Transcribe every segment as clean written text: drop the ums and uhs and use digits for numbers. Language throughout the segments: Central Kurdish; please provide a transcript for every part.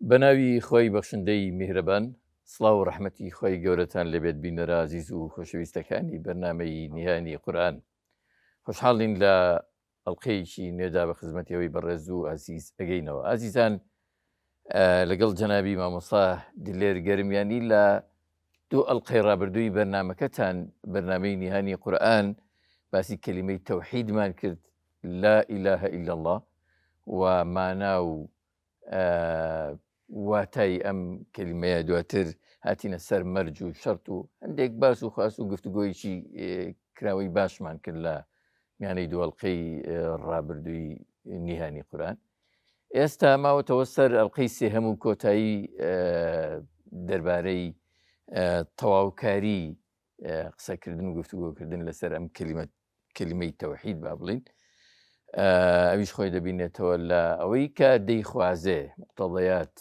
بەناوی خوای بەخشندەی میهرەبان سڵاو و ڕەحمەتی خوای گەورەتان لێبێت بینەرە ئازیز و خۆشەویستەکانی بەرنامەی نیهانی قورئان خۆشحاڵین لە ئەڵلقەیەکی نوێدا بە خزمەتی ئەوەی بەڕێز و ئازیز ئەگەینەوە ئازیزان لەگەڵ جەنابی مامۆستا دلێر گەرمیانی لە دوو ئەڵلقەی ڕابردووی بەرنمەکەتان بەرنمەی نیهانی قورئان باسی کەلیمەی تەوحیدمان کرد لا إله إلا الله و مانا و واتای ئەم کەلیمەیە دواتر هاتینە سەر مەرج و شەرت و هەندێک باس و خواست و گفتوگۆیەکی کراوەی باشمان کرد لە میانەی دووەڵقەی ڕابردووی نیهانی قورآن ئێستا ماوەتەوە سەر ئەڵلقەی سێهەم و کۆتایی دەربارەی تەواوکاری قسەکردن و گفتوگۆکردن لەسەر ئەم کەلیمە کەلیمەی تەوحید با بڵین ئەویش خۆی دەبینێتەوە لە ئەوەی کە دەیخوازێ مقتضیات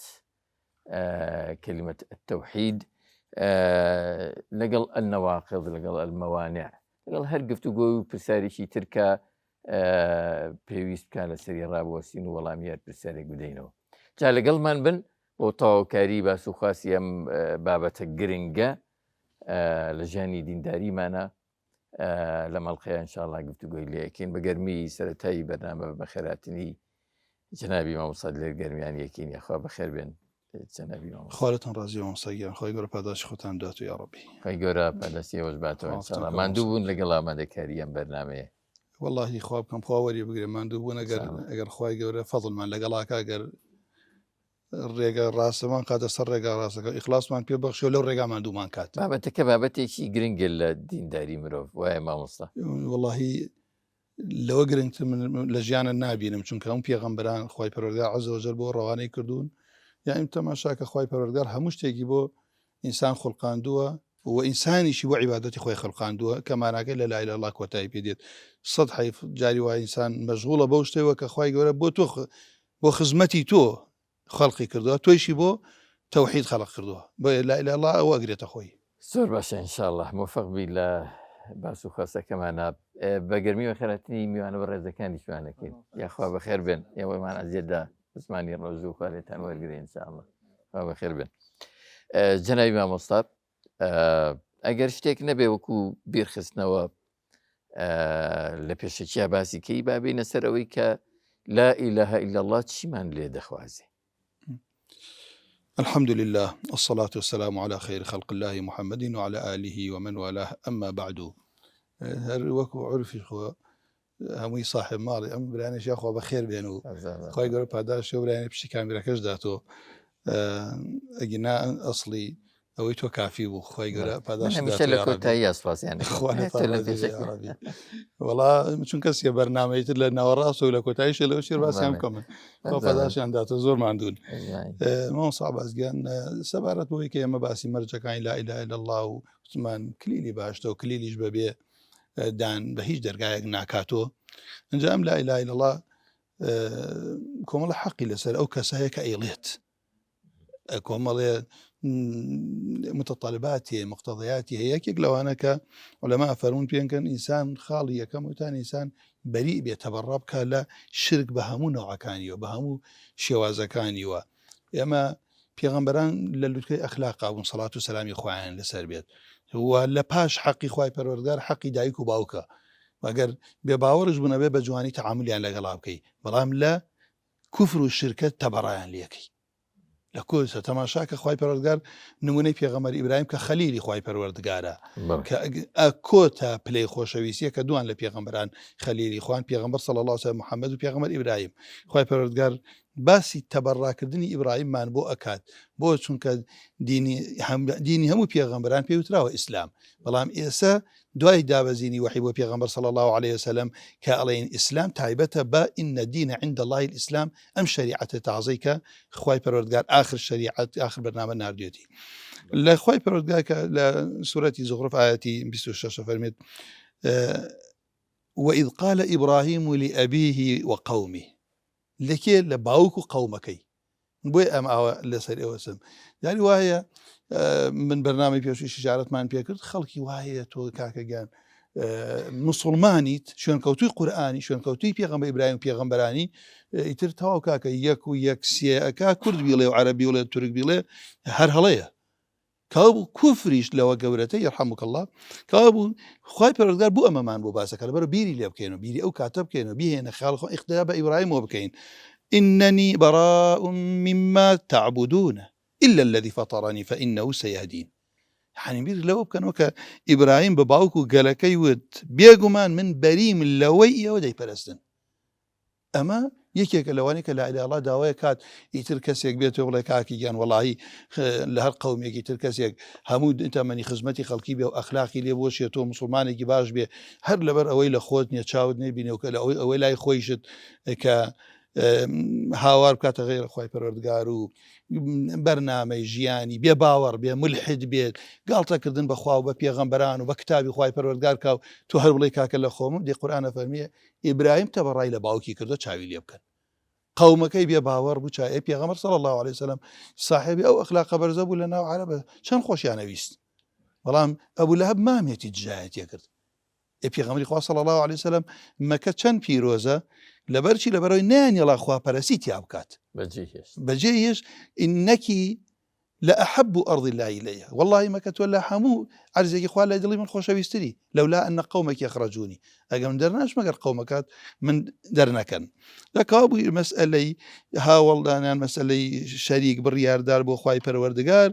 کەلیمەت التوحید لەگەڵ النواقض لەگەڵ الموانع لەگەڵ هەر گفتوگۆ و پرسیارێکی ترکە پێویست بکە لەسەری ڕابوەستین و وەڵامی هەر پرسیارێک بدەینەوە جا لەگەڵمان بن بۆ تەواوکاری باس و خواسی ئەم بابەتە گرنگە لە ژیانی دینداریمانە لەم ئەڵقەیە انشاءاللە گفتوگۆی لێ ئەکەین بە گەرمی سەرەتایی بەرنامە بە بەخێراتنی جەنابی مامۆستا دلێر گەرمیان یەکین یاخوا بەخێر بێن جەنابی مامۆستا. خوا لێتان ڕازی مامۆستا گیان خوای گەورە پاداشتی خۆتان بدات و یاڕەبی. خوای گەورە پاداشتی ئێوەش باتەوە ان شاءاللە. ماندوو بوون لەگەڵ ئامادەکاری ئەم بەرنامەیە. وەڵاهی خوا بکەم خوا وەری بگرێ ماندوو بوون ئەگەر ئەگەر خوای گەورە فەزڵمان لەگەڵاکا گەر ڕێگا ڕاستەمان خاتە سەر ڕێگا ڕاستەکە ئیخلاسمان پێ بەخشێ و لەو ڕێگا ماندوومان کات. بابەتەکە بابەتێکی گرنگە لە دینداری مرۆڤ وایە مامۆستا؟ وەڵاهی لەوە گرنگتر من لە ژیانە نابینم چونکە هەموو پێغەمبەران خوای پەروەردگار عز وجل بۆ ڕەوانەی کردوون یایم تەماشا کە خوای پەروەردگار هەموو شتێکی بۆ ئینسان خوڵقاندووە و ئینسانیشی بۆ عیبادەتی خۆی خەلقاندووە کە ماناکەی لە لا اله الا الله کۆتایی پێ دێت سەد حەیف جاری وای ئینسان مەشغوڵە بەو شتەوە کە خوای گەورە بۆ تۆ بۆ خزمەتی تۆ خەڵقی کردووە تۆیشی بۆ تەوحید خەڵق کردووە بۆیە لا اله الا الله ئەوە ئەگرێتە خۆی. زۆر باشە ان شاء اللە مۆفەق بی لە باس و خواستەکەمانا بە گەرمی بەخێرهاتنی میوانە بەڕێزەکانیشمان ئەکەین یاخوا بەخێر بێن ئێوەمان ئەزیەت دا زمانی ڕۆژوو خوا لێتان وەرگرێ ان شاء اللە خوا بەخێر بێن جەنابی مامۆستا ئەگەر شتێک نەبێ وەکو بیرخستنەوە لە پێشەکیا باسی کەی بابینە سەر ئەوەی کە لا إله إلا الله چیمان لێ دەخوازێ الحمد لله الصلاة والسلام على خير خلق الله محمد وعلى آله ومن والاه أما بعد هەر وەکو عرفی خۆ هەمووی ساحێب ماڵی ئەم برایانەش یاخوا بەخێر بێن و خوای گەورە پاداشتی ئەو برایانەی پشتی کامیرەکەش داتەوە ئەگینا ئەسڵی ئەوەی تۆ کافی بوو خوای گەورە پاداشت هەمیشە لە کۆتایی سوپاسیان وەڵا چون کەسیە بەرنامەی تر لە ناوەڕاست و لە کۆتاییش لەو شێر باسیان بکەم خوا پاداشیان داتەوە زۆر ماندوون مامۆستا عەباس گیان سەبارەت بەوەی کە ئێمە باسی مەرجەکانی لا اله الا الله و وتمان کلیلی باشتەوە کلیلیش بەبێ دان بە هیچ دەرگایەک ناکاتۆ ئەجا ئەم لا اله الا الله کۆمەڵە حەقی لەسەر ئەو کەسە هەیە کە ئەیڵێت کۆمەڵێ متطلباتی مقتضیاتی هەیە یەکێک لەوانە کە علەما فەرمونون پێنکەن ئینسان خاڵی یەکەم وتان ئینسان بەری بێ تەبەڕا بکە لە شرک بە هەموو نەوەکانیەوە بە هەموو شێوازەکانیوە ئێمە پێغەمبەران لە لوتکەی ئەخلاقا بوون سەڵات و سەلامی خوایان لەسەر بێت و لە پاش حەقی خوای پەروەردگار حەقی دایک و باوکە ئەگەر بێ باوەڕش بوون ئەبێ بە جوانی تەعاملیان لەگەڵا بکەی بەڵام لە کوفر و شرکە تەبەڕایان لەکەی لە کۆسە تەماشا کە خوای پەروەردگار نمونەی پێغەمبەر ئیبراهیم کە خەلیلی خوای پەروەردگارە کە کۆتا پلەی خۆشەویستیە کە دوان لە پێغەمبەران خەلیلی خوان پێغەمبەر صلی الله علیه محمد و پێغەمبەر ئیبراهیم خوای پەروەردگار باسی تەبەڕاکردنی ئیبراهیممان بۆ ئەکات بۆ چونکە دینی دینی هەموو پێغەمبەران پێ وتراوە ئیسلام بەڵام ئێستا دوای دابەزینی وەحی بۆ پێغەمبەر صلی الله علیه وسلم کە ئەڵێن ئیسلام تایبەتە بە إن الدين عند الله الإسلام ئەم شەریعەتە تازەی کە خوای پەروەردگار ئاخر شەریعەت ئاخر بەرنامە ناردوێتی لە خوای پەروەردگار کە لە سورەتی زخرف ئایەتی 26 فەرمێت وإذ قال إبراهيم لأبيه وقومه لە کێ؟ لە باوک و قەومەکەی. بۆیە ئەم ئاوا لەسەر ئێوە چم. یاری وایە من بەرنامەی پێشووی شجارەتمان پێکرد خەڵکی وایە تۆ کاکە گیان. مسلمانیت شوێنکەوتوی قورئانی شوێنکەوتوی پێغەمبەر ئیبراهیم پێغەمبەرانی ئیتر تەواو کاکە یەک و یەک سێ ئەکا کورد بیڵێ و عەرەب بیڵێ تورک بیڵێ هەر هەڵەیە کەوابوو کوفریش لەوە گەورەتە یرحمک اللە کەوابوو خوای پەروەردگار بۆ ئەمەمان بۆ باسەکە لەبەر بیری لێ بکەین و بیری ئەو کاتە بکەین و بیهێنە خیاڵ خۆ ئیقتدا بە ئیبراهیمەوە بکەین إنني براء مما تعبدون إلا الذي فطرني فإنه سيهدين یعنی بیر لەوە بکەنەوە کە ئیبراهیم بە باوک و گەلەکەی وت بێگومان من بەریم لەوەی ئێوە دەیپەرستن ئەمە یەکێکە لەوانەی کە لا الە الا اللە داوای کات ئیتر کەسێک بێتەوە بڵێ کاکی گیان وەڵاهی لە هەر قەومێکی تر کەسێک هەموو تەمەنی خزمەتی خەڵکی بێ و ئەخلاقی لێ بۆشێت تۆ مسلمانێکی باش بێ هەر لەبەر ئەوەی لە خۆت نیە چاوت نەبینێ و کە لە ئەوەی ئەوەی لای خۆیشت کە هاوار بکاتە غیرە خوای پەروەردگار و بەرنامەی ژیانی بێ باوەڕ بێ ملحد بێت گاڵتەکردن بەخوا و بە پێغەمبەران و بە کتابی خوای پەروەردگار کا و تۆ هەر بڵێ کاکە لە خۆمم دی قورئانە فەرمیێ ئیبراهیم تەبەڕای لە باوکی کردو چاوی لێ بکەن قەومەکەی بێ باوەڕ بوو چای پێغەمبەر صلی الله علیه وسلم صاحبی ئەو ئەخلاقە بەرزە بوو لە ناو عەرەبە چەند خۆشیانەویست بەڵام ئەبوو لەهەب مامێتی دژایەتیە کرد ئێ پێغەمبەری خوا صلی اللە علیه وسلم مەکە چەند پیرۆزە لەبەر چی لەبەرەوەی نەیانیڵا خواپەرستی تیا بکات بەجێ هێشت ئینەکی لە ئەحب ئەرض الله إليه والله مەکە تۆ لە هەموو عەرزێکی خوا لای دڵی من خۆشەویستری لەولا أن قومك يخرجوني ئەگەم دەرناش مەگەر قەومەکات من دەرنەکەن لەکاو بوو مەسئلەی هاوڵدانیان مەسئلەی شەریک بڕیاردار بۆ خوای پەروەردگار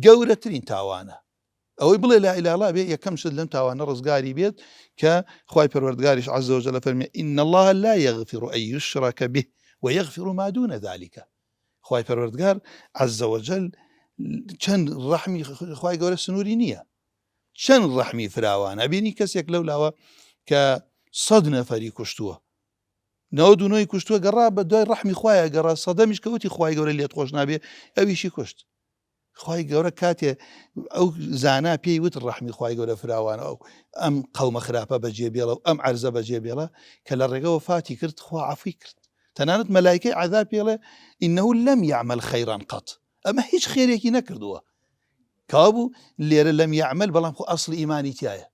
گەورەترین تاوانە ئەوەی بڵێ لا الە الا بێ یەکەم شت لەم تاوانە ڕزگاری بێت کە خوای پەروەردگاریش عز وجل فەرمی ان الله لا یغفر ان یشرک به ویغفر ما دون ذلك خوای پەروەردگار عز وجل چەند ڕەحمی خوای گەورە سنووری نییە چەند ڕەحمی فراوان ئەبینی کەسێک لەو لاوە کە سەد نەفەری کوشتووە 99 کوشتووە گەڕا بە دوای ڕەحمی خوایە گەڕا سەدەمیش کەوتی خوای گەورە لێت خۆش نابێ ئەویشی کوشت خوای گەورە کاتێ ئەو زانا پێی وت ڕەحمی خوای گەورە فراوانە ئەو ئەم قەومە خراپە بەجێ بێڵە و ئەم عەرزە بەجێ بێڵە کە لە ڕێگەوە فاتی کرد خوا عەفوی کرد تەنانەت مەلایکەی عەذاب پێڵێ إنه لم يعمل خيرا قط ئەمە هیچ خێرێکی نەکردووە کابوو لێرە لم يعمل بەڵام خۆ ئەسڵی ئیمانی تایە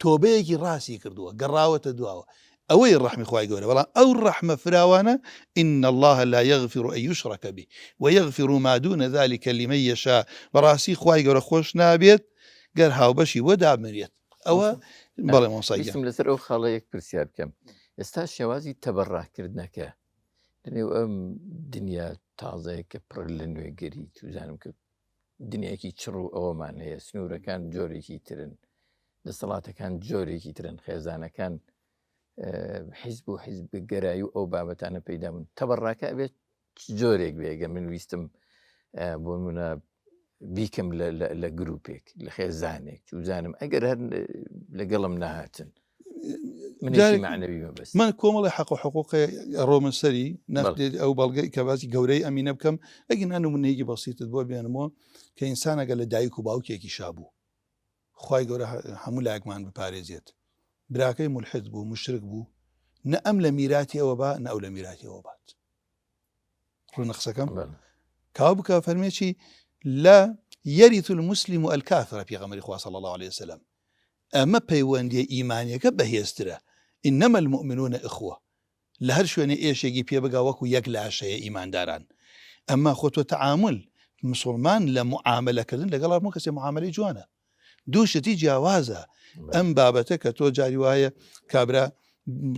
تۆبەیەکی ڕاستی کردووە گەڕاوەتە دواوە ئەوەی ڕەحمی خوای گەورە بەڵام ئەو ڕەحمە فراوانە إن الله لا يغفر أن يشرك به ويغفر ما دون ذلك لمن يشاء بەڕاستی خوای گەورە خۆش نابێت گەر هاوبەشی بۆ دابنرێت ئەوە بەڵێ مامۆستا گیان. ویستم لەسەر ئەو خاڵە یەک پرسیار بکەم ئێستا شێوازی تەبەڕاکردنەکە لەنێو ئەم دنیا تازەیە کە پڕ لە نوێگەری توزانم کە دنیایەکی چڕ و ئەوەمان هەیە سنوورەکان جۆرێکی ترن دەسەڵاتەکان جۆرێکی ترن خێزانەکان حیزب و حیزب گەرایی و ئەو بابەتانە پەیدا بوون تەبەڕاکە ئەبێت جۆرێک بێگە من ویستم بۆ منە بیکەم لە گروپێک لە خێزانێک چوزانم ئەگەر هەر لەگەڵم نەهاتن من کۆمەڵی حەق و حقوقی ڕۆمە سەری نەخدێت ئەو بەڵگەی کە باسی گەورەی ئەمینە بکەم ئەگەر نمونەیەکی بەسیتت بۆ بێنمەوە کە ئینسانەگە لە دایک و باوکێکی شابوو خی گەورە هەموو لایەکمان بپارێزێت براکەی ملحد بوو مشرک بوو نە ئەم لە میراتی ئەوە با نە ئەو لە میراتی ئەوە بات ڕوونە قسەکەم کاو بکە فەرمێکی لا يرث المسلم الكافر پێغەمبەری خوا صلی الله عليه وسلم ئەمە پەیوەندیە ئیمانیەکە بەهێزترە انما المؤمنون اخوە لە هەر شوێنێ ئێشێکی پێ بگا وەکو یەک لاشەیە ئیمانداران ئەمما خۆ تۆ تەعامول مسوڵمان لە معاملە کردن لەگەڵ هەموو کەسێ معاملەی جوانە دوو شتی جیاوازە ئەم بابەتە کە تۆ جاری وایە کابرا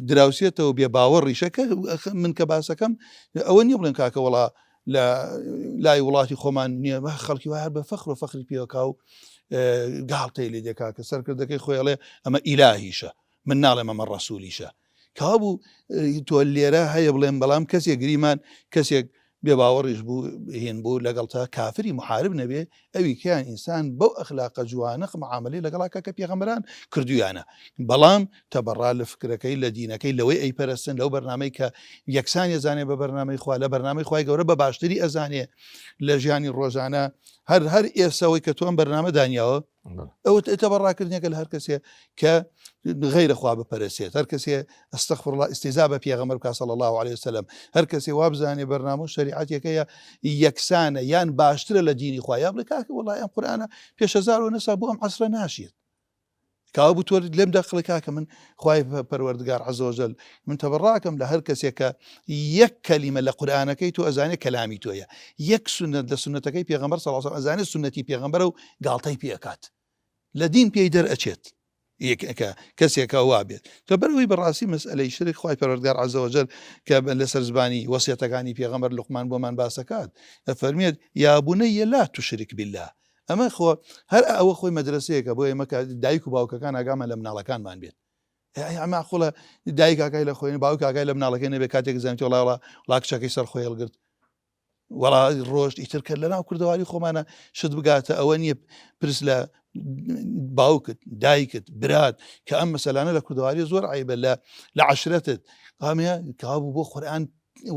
دراوسێتەوە بێ باوەڕیشە کە من کە باسەکەم ئەوە نییە بڵێن کاکە وڵا لە لای وڵاتی خۆمان نییە بە خەڵکی وایە بە فەخر و فەخری پێوەکا و گاڵتەی لێ دەکا کە سەرکردەکەی خۆی ئەڵێ ئەمە ئیلاهیشە من ناڵێم ئەمە ڕەسوولیشە کابوو تۆ لێرە هەیە بڵێم بەڵام کەسێک گریمان کەسێک بێ باوەڕیش بوو هێن بوو لەگەڵ تا کافری محارب نەبێ ئەوی کەیان ئینسان بەو ئەخلاقە جوانە معاملەی لەگەڵا کە کە پێغەمبەران کردویانە بەڵام تەبەڕا لە فکرەکەی لە دینەکەی لەوەی ئەیپەرستن لەو بەرنامەی کە یەکسان ئەزانێ بە بەرنامەی خوا لە بەرنامەی خوای گەورە بە باشتری ئەزانێ لە ژیانی ڕۆژانە هەر هەر ئێسەوەی کە تۆ ئەم بەرنامە دانیاوە ئەوە تەبەڕاکردنێکە لە هەر کەسێ کە غیرە خوا بپەرسێت هەر کەسێ استغفر الله استهزاء بە پێغەمبەر بکا صلی الله علیه وسلم هەر کەسێ وابزانێ بەرنامە و شەریعەتێکەیە یەکسانە یان باشترە لە دینی خوا یا بڵێ کاکە وەڵای ئەم قورئانە پێش 1900 بۆ ئەم عەسرە ناشێت. کاوە بوو تۆ لێم دەخڵی کاکە من خوای پەروەردگار عزوجل من تەبەڕاکەم لە هەر کەسێک کە یەک کەلیمە لە قورئانەکەی تۆ ئەزانێ کەلامی تۆیە یەک سوننەت لە سوننەتەکەی پێغەمبەر صلی الله علیه و ئەزانێ سوننەتی پێغەمبەرە و گاڵتەی پێ ئەکات لە دین پێی دەرئەچێت یەکەکە کەسێکە وا بێت کە بەرەوەی بەڕاستی مەسئلەی شرک خوای پەروەردگار عزوجل کە لەسەر زبانی وەسیەتەکانی پێغەمبەر لوقمان بۆمان باسەکات ئەفەرمێت یا بني لا تشرك بالله ئەمە خۆ هەر ئەوە خۆی مەدرسەیەکە بۆ ئێمە کە دایک و باوکەکان ئاگامان لە مناڵەکانمان بێت ئەمە خۆڵە دایک ئاگای لە خۆی باوک ئاگای لە مناڵەکەی نەبێت کاتێک زانیت وڵا وڵا وڵا کچەکەی سەر خۆی هەڵگرت وەڵا ڕۆژ ئیتر کە لەناو کوردەواری خۆمانە شت بگاتە ئەوە نییە پرس لە باوکت دایکت برات کە ئەم مەسەلانە لە کوردەواری زۆر عیبە لە لە عشرەتت ئەمە کابوو بۆ قورآن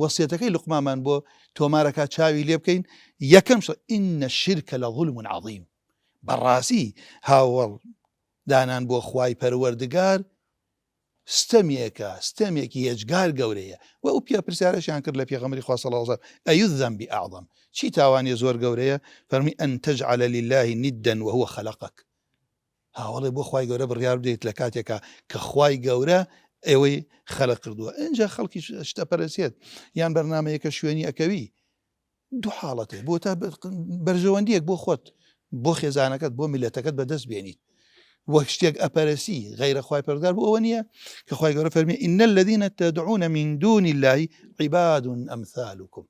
وەسیەتەکەی لوقمامان بۆ تۆمارەکە چاوی لێ بکەین یەکەم شت إن الشرك لظلم عظيم بەڕاستی هاوەڵ دانان بۆ خوای پەروەردگار ستەمێکە ستەمێکی هێجگار گەورەیە و ئەو پیا پرسیارەشیان کرد لە پێغەمبەری خوا صلی الله علیه و سلم أي الذنب أعظم چی تاوانێ زۆر گەورەیە فەرمی أن تجعل لله ندا وهو خلقك هاوەڵێ بۆ خوای گەورە بڕیار بدەیت لە کاتێکا کە خوای گەورە ئێوەی خەلق کردووە ئینجا خەڵکی شتە پەرسێت یان بەرنمەیەکە شوێنی ئەکەوی دوو حاڵەتێ بۆ تا بەرژەوەندیەک بۆ خۆت بۆ خێزانەکەت بۆ میلەتەکەت بەدەست بێنیت وەک شتێک ئەپەرسی غیرە خوای پەرگار بۆ ئەوە نییە کە خوای گەورە فەرمی إن الذين تدعون من دون الله عباد أمثالكم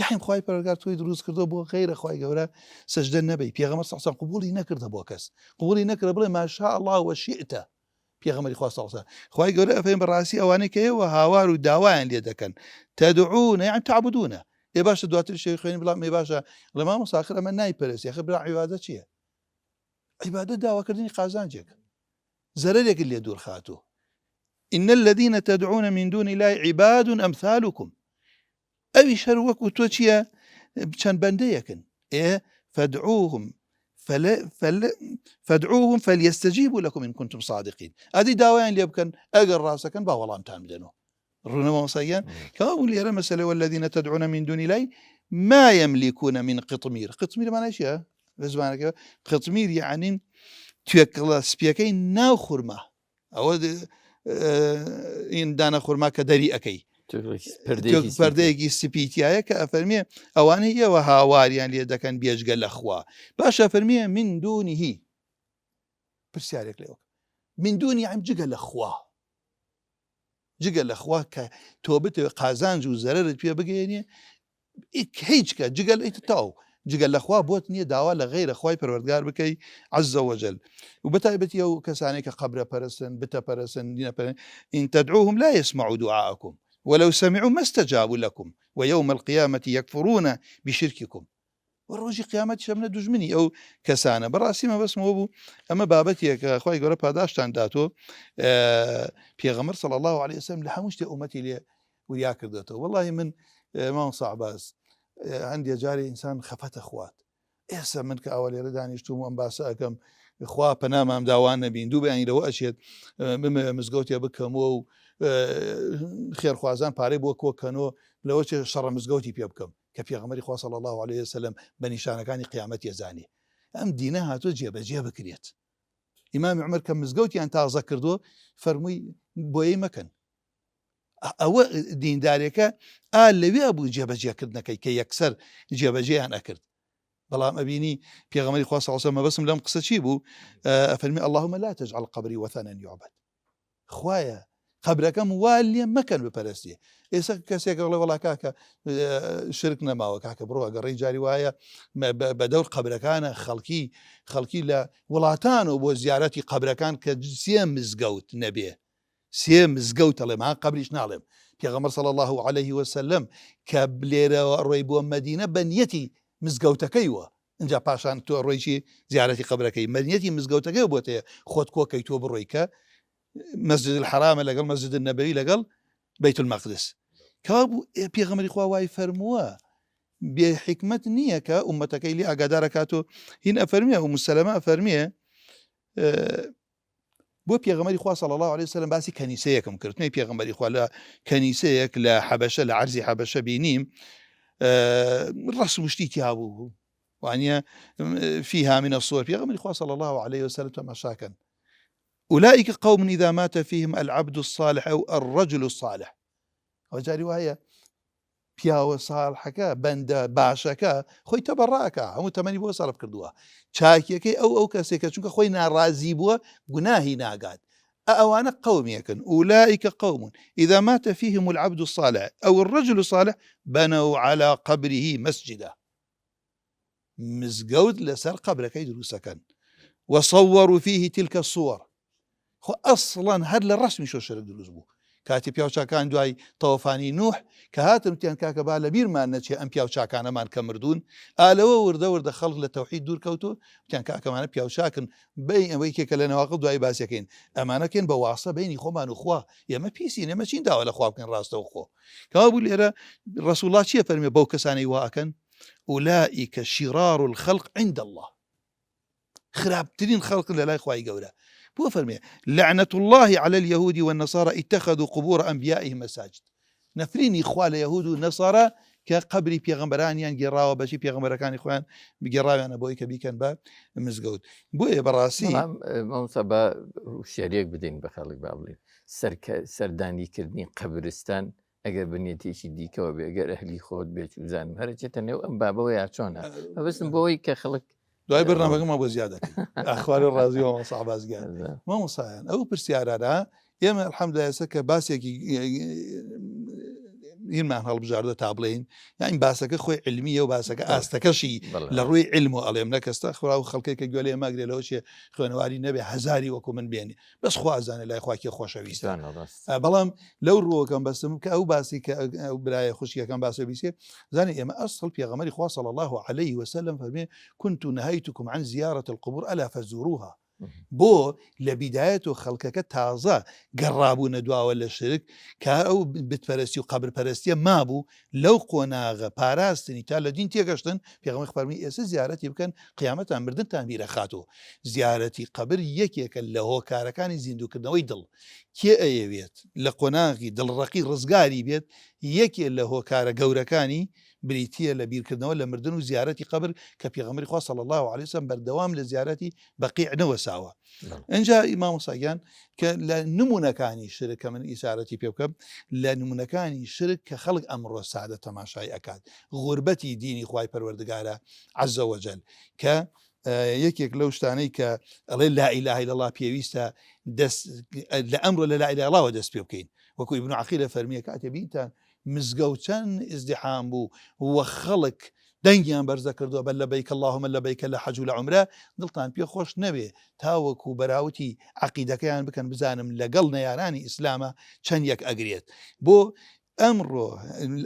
یاحیم خوای پەروەردگار تۆی دروست کردووە بۆ غەیرە خوای گەورە سەجدە نەبەی پێغەمبەر صلی الله قبوڵی نەکردە بۆ کەس قبوڵی نەکردە بڵێ ما شاء الله وشئت پێغەمبەری خوا صلی الله خوای گەورە ئەفەرمێ بەڕاستی ئەوانەی کە ئێوە هاوار و داوایان لێ دەکەن تدعون یعنی تعبدون ئێ باشە دواتر شێوی خوێنی بڵام ئێ باشە ڵێ مامۆستا ئاخر ئەمە نایپەرستی ئاخر برا عیبادە چییە عیبادە داواکردنی قازانجێک زەرەرێکت لێ دوور خاتوو إن الذين تدعون من دون الله عباد أمثالكم ئەویش هەر وەکو تۆ چییە چەند بەندەیەکن ئێ فدعوهم فل... فل... فدعوهم فليستجيبوا لكم إن كنتم صادقين ئەدی داوایان لێ بکەن ئەگەر ڕاستەکەن با وەڵامتان بدەنەوە ڕوونە مامۆستایان کەوابوو لێرە مەسەلە والذین تدعون من دون الله ما يملكون من قطمير قطمير معنای چییە لە زمانەکە قطمیر یعنی توێکڵە سپیەکەی ناو خورما ئەوە این دانە خورما کە دەری ئەەکەی پردەیەکی سپیتایە کە ئەفەرمیێ ئەوانەی ئێوە هاواریان لێ دەکەن بێجگە لەخوا باشە فەرمیە من دونیهی پرسیارێک لێوە من دونی ئەم جگە لە خوا جگە لە خوا کە تۆ بتەوێت قازانج و زەرەرت پێ بگەێنێ هیچ کە جگە لە تاو جگە لەخوا بۆت نییە داوا لە غیرە خوای پەروەردگار بکەی عز وجل و بەتایبەتی ئەو کەسانێک کە قەبرە پەرستن بتە پەرستن دینە پەرستن إن تدعوهم لا يسمعوا دعاءكم ولو سمعوا ما استجابوا لكم ويوم القيامة يكفرون بشرككم و ڕۆژی قیامەتیش ئەبنە دوژمنی ئەو کەسانە بەڕاستی مەبەستمەوە بوو ئەمە بابەتێکە خی گەورە پاداشتان داتۆ پێغەمبەر صلی الله عليه وسلم لە هەموو شتێ ئومەتی لێ وریا کردێتەوە وەڵی من مامۆستا عەباس هەندێ جارێ ئینسان خەفەتە خوات ئێستا من کە ئەوە لێرە دانیشتوم ئەم باسە ئەەکەم خوا پەنامام داوان نەبین دوو بەیانی لەوە ئەچێت بمەوێ مزگەوتێ بکەمەوە و خێرخوازان پارەی بۆ کۆکەنەوە لەوە چێ شەڕە مزگەوتی پێ بکەم کە پێغەمبەری خوا صلی اللە علیە وسلم بە نیشانەکانی قیامەت ێزانی ئەم دینە هاتووە جێبەجێ بکرێت ئیمامی عمر کە مزگەوتیان تازە کردووە فەرمووی بۆیەی مەکەن ئەوە دیندارێکە ئا لەوێ بوو جێبەجێکردنەکەی کە یەکسەر جێبەجێیان ئەکرد بەڵام ئەبینی پێغەمبەری خوا صلی الله علیه وسلم مەبەستم لەم قسە چی بوو ئەفەرمی اللهم لا تجعل قبري وثنا يعبد خوایە قەبرەکەم وا لێ مەکەن بپەرستی ئێستا کەسێک ئەڵێ وەڵا کاکە شرک نەماوە کاکە بڕۆ گەڕی جاری وایە بە دەور قەبرەکانە خەڵکی خەڵکی لە وڵاتان و بۆ زیارەتی قەبرەکان کە سێ مزگەوت نەبێ سێ مزگەوت ئەڵێم ها قەبریش ناڵێم پێغەمبەر صلی الله عليه وسلم کە لێرەوە ڕۆی بۆ مەدینە بە نیەتی مزگەوتەکەی وە ئینجا پاشان تۆ ڕۆی چی زیارەتی قەبرەکەی مەرنیەتی مزگەوتەکەی بۆتێ خۆت کۆکەی تۆ بڕۆی کە مەسجد الحرامە لەگەڵ مەسجد النبوی لەگەڵ بەیت المقدس کەوابوو پێغەمبەری خوا وای فەرمووە بێ حکمت نییە کە ئومەتەکەی لێ ئاگادارەکات و هین ئەفەرمیە و مسلمە ئەفەرمیێ بۆ پێغەمبەری خوا صلی اللە علیه وسلم باسی کەنیسەیەکم کرد نەی پێغەمبەری خوا لە کەنیسەیەک لە حەبەشە لە عەرزی حەبەشە بینیم ڕەسم و شتی تیا بوو وانە فيها من الصور پێغەمبەری خوا صلی الله علیه وسلم تەماشاکەن. أولئك قوم إذا مات فيهم العبد الصالح أو الرجل الصالح. ئەوە جاری وایە پیاوە ساڵحەکە بەندە باشەکە خۆی تەبەڕاکە هەموو تەمەنی بۆ سەرف کردووە چاکیەکەی ئەو ئەو کەسێکە چونکە خۆی ناڕازی بووە گوناهی ناگات ئەوانە قومێکن أولئك قوم إذا مات فيهم العبد الصالح أو الرجل الصالح بنوا على قبره مسجدا. مزگەوت لەسەر قەبرەکەی دروستەکەن وصوروا فيه تلك الصور. خۆ ئەسڵەن هەر لە ڕەسمی شۆ شەرک دروست بوو کاتی پیاوچاکان دوای تەوەفانی نوح کە هاتن وتیان کاکە با لە بیرمان نەچێ ئەم پیاوچاکانەمان کە مردوون ئالەوە وردە وردە خەڵک لە تەوحید دوور کەوتو وتیان کاکەمانە پیاوچاکن بین ئەوەی کێکە لە نەواقڵ دوای باسیەکەین ئەمانەکەین بە واسە بینی خۆمان و خوا ئێمە پیسین ئێمە چین داوا لە خوا بکەین ڕاستەوخۆ کەوا بوو لێرە ڕەسوڵا چیە فەرمێ بەو کەسانەی واکەن اولئک شرار الخلق عند اللە خراپترین خەڵک لە لای خوای گەورە بۆ فەرمێ لعنة الله على اليهود والنصارى اتخذوا قبور انبيائهم مساجد نفرینی خوا لە یهود و نەسارا کە قبری پێغەمبەرانیان گێڕاوە بەشی پێغەمبەرەکانی خۆیان بگێڕاویانە بۆی کە بیکەن بە مزگەوت بۆیە بەڕاستی مامۆستا بە هوشیاریەک بدەین بە خەڵک با بڵێین سەردانیکردنی قەبرستان ئەگەر بە نیەتێکی دیکەوە بێ ئەگەر ئەهلی خۆت بێت چوزانم هەرە چێتە نێو ئەم بابەوە یا چۆنە مەبەستم بۆی کە خەڵک دوای بەرنامەکەمان بۆ زیاد دەکەین ئەخوارە ڕازی مامۆستا عەباس گیان مامۆستایان ئەو پرسیارانە ئێمە الحمدلله ئێستا کە باسێکی هینمان هەڵبژاردە تا بڵێین یانی باسەکە خۆی علمیە و باسەکە ئاستەکەشی لە ڕووی علم و ئەڵێم نەکەستە خرا و خەڵکێک کە گوێ لێ ماگرێ لەوە چێ خوێنەواری نەبێ هەزاری وەکو من بێنێ بەس خوا ئەزانێ لای خوا کێ خۆشەویستە بەڵام لەو ڕووەکەم بەستم کە ئەو باسی کە ئەو برایە خوشکەکەم باسە بیسێ زانی ئێمە ئەسڵ پێغەمبەری خوا صلی الله عليه وسلم فەرمێ كنت نهيتكم عن زيارة القبور ألا فزوروها. بۆ لە بیدایەت و خەڵکەکە تازە گەڕابوونە دواوە لە شرک کە ئەو بتپەرستی و قەبرپەرستیە مابوو لەو قۆناغە پاراستنی تا لە دین تێگەشتن، پێغەمبەری خوا فەرمووی ئێستا زیارەتی بکەن قیامەتان مردنتان بیرەخاتەوە، زیارەتی قەبر یەکێکە لە هۆکارەکانی زیندووکردنەوەی دڵ، کێ ئەیەوێت لە قۆناغی دڵڕەقی ڕزگاری بێت یەکێ لە هۆکارە گەورەکانی بریتییە لە بیرکردنەوە لە مردن و زیارەتی قەبر کە پێغەمبەری خوا صلی اللە علیه وسلم بەردەوام لە زیارەتی بەقیع نەوەساوە. ئینجا مامۆستا گیان کە لە نمونەکانی شرک کە من ئیشارەتی پێ بکەم لە نمونەکانی شرک کە خەڵک ئەمڕۆ سادە تەماشای ئەکات غوربەتی دینی خوای پەروەردگارە عز وجل کە یەکێک لەو شتانەی کە ئەڵێ لا اله الا الله پێویستە دەست لە ئەمڕۆ لە لا اله الا الله دەست پێ بکەین وەکو ئیبن عەقیلە فەرمیە کاتێ بینتان مزگەوت چەند ئیزدیحام بوو و خەڵک دەنگیان بەرز دەکردەوە بە لەبەیک اللهم لەبەیک لە حەج و لە عومرە، دڵتان پێ خۆش نەبێ تاوەکو بەراوتی عەقیدەکەیان بکەن بزانم لەگەڵ نەیارانی ئیسلامە چەند یەک ئەگرێت. بۆ ئەمڕۆ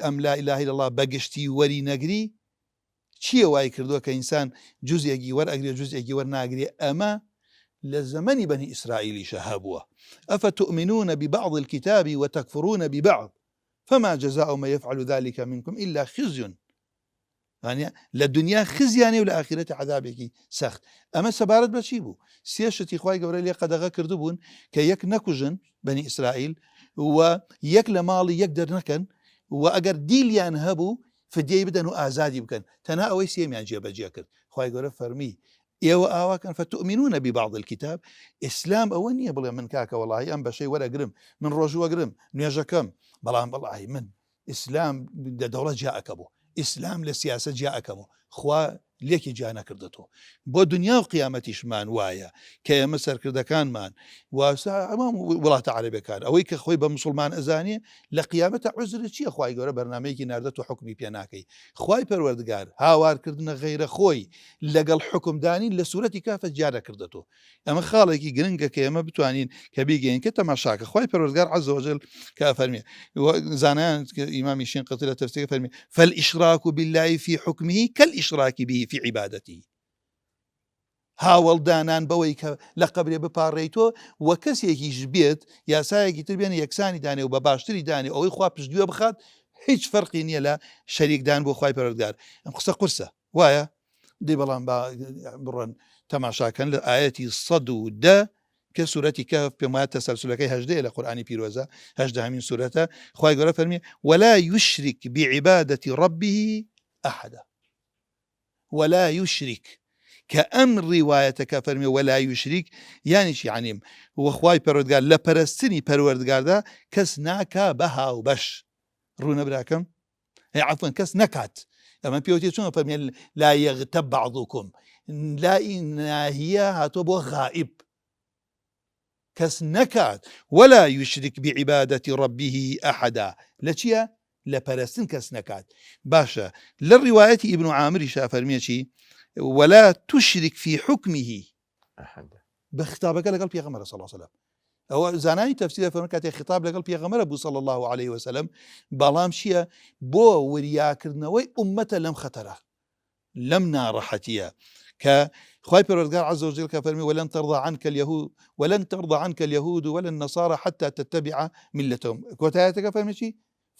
ئەم لا الە الا اللە بەگشتی وەری نەگری؟ چیە وای کردوە کە ئینسان جوزێکی وەر ئەگرێ جوزێکی وەر ناگرێ ئەمە لە زەمەنی بەنی ئیسرائیلیشە هەبووە افتؤمنون ببعض الكتاب وتكفرون ببعض فما جزاء من يفعل ذلك منكم الا خزي لە دنیا خزیانێ و لە ئاخرەتی عذابێکی سەخت ئەمە سەبارەت بە چی بوو سێ شتی خوای گەورە لێ قەدەغە کردبوون کە یەک نەکوژن بەنی ئیسرائیل و یەک لە ماڵی یەک دەرنەکەن و ئەگەر دیلیان هەبوو فدیەی بدەن و ئازادی بکەن تەنها ئەوەی سێمیان جێبەجێ کرد خوای گەورە فەرمی ئێوە ئاوا کەن فتؤمنون ببعض الكتاب ئیسلام ئەوە نییە بڵێ من کاکە وەڵاهی ئەم بەشەی وەرەگرم من ڕۆژوەگرم نوێژەکەم بەڵام وەڵاهی من ئیسلام لە دەوڵەت جیا ئەکەم و ئیسلام لە سیاسەت جیا ئەکەم و خوا لێکی جیا نەکردەتەوە بۆ دنیا و قیامەتیشمان وایە کە ئێمە سەرکردەکانمان ئەمام وڵاتە عەرەبەکان ئەوەی کە خۆی بە مسلمان ئەزانێ لە قیامەتە عوزر چییە خوای گەورە بەرنمەیەکی ناردە تۆ حکمی پێ ناکەی خوای پەروەردگار هاوارکردنە غەیرە خۆی لەگەڵ حکمدانی لە سوورەتی کافە جیا نەکردەتەوە ئەمە خاڵێکی گرنگە کە ئێمە بتوانین کە بیگەین کە تەماشاکە خوای پەروەردگار عز وجل کە فەرمی زانایان ئیمامی شینقیطی لە تەفسیرەکە فەرمی فالإشراك بالله في حكمه كالإشراك به في عبادته هاوەڵدانان بەوەی کە لە قەبرێ بپاڕێیتەوە و کەسێکیش بێت یاسایەکی تر بێنە یەکسانی دانێ و بە باشتری دانێ ئەوەی خوا پشتگوێ بخات هیچ فەرقی نییە لە شەریکدان بۆ خوای پەروەردگار ئەم قسە قورسە وایە دەی بەڵام با بڕۆن تەماشاکەن لە ئایەتی 110 کە سوورەتی کەهف پێم وایە تەسەلسولەکەی هەژدەیە لە قورئانی پیرۆزە هەژدەهەمین سوورەتە خوای گەورە فەرمی ولا يشرك بعبادة ربه أحدا ولا يشرك. کە ئەم ڕیوایەتە کە فەرمی ولا یشرک یانی چی یعنی وەخوای پەروەردگار لە پەرستنی پەروەردگاردا کەس ناکا بە هاوبەش ڕوونە براکەم ئەی عەفوەن کەس نەکات ئەمە پێوتێ چۆن فەرمی لا یغتب بعضکم لا ناهیە هاتووە بۆ غائب کەس نەکات ولا یشرک بعبادة ربه احدا لە چیە لە پەرستن کەس نەکات باشە لە ڕیوایەتی ئیبن عامریشا فەرمیە چی ولا تشرک فی حکمه بە خطابەکە لەگەڵ پێغەمبەر صلی الله علیه وسلم ئەوە زانانی تەفسیر فەرموون کاتێک خطاب لەگەڵ پێغەمبەر بوو صلی الله علیه وسلم بەڵام چییە بۆ وریاکردنەوەی ئومەتە لەم خەتەرە لەم ناڕەحەتیە کە خوای پەروەردگار عز وجل کە فەرمی ولن ترضى عنك اليهود ولن ترضى عنك اليهود ولا النصارى حتى تتبع ملتهم کۆتایەتەکە فەرمی چی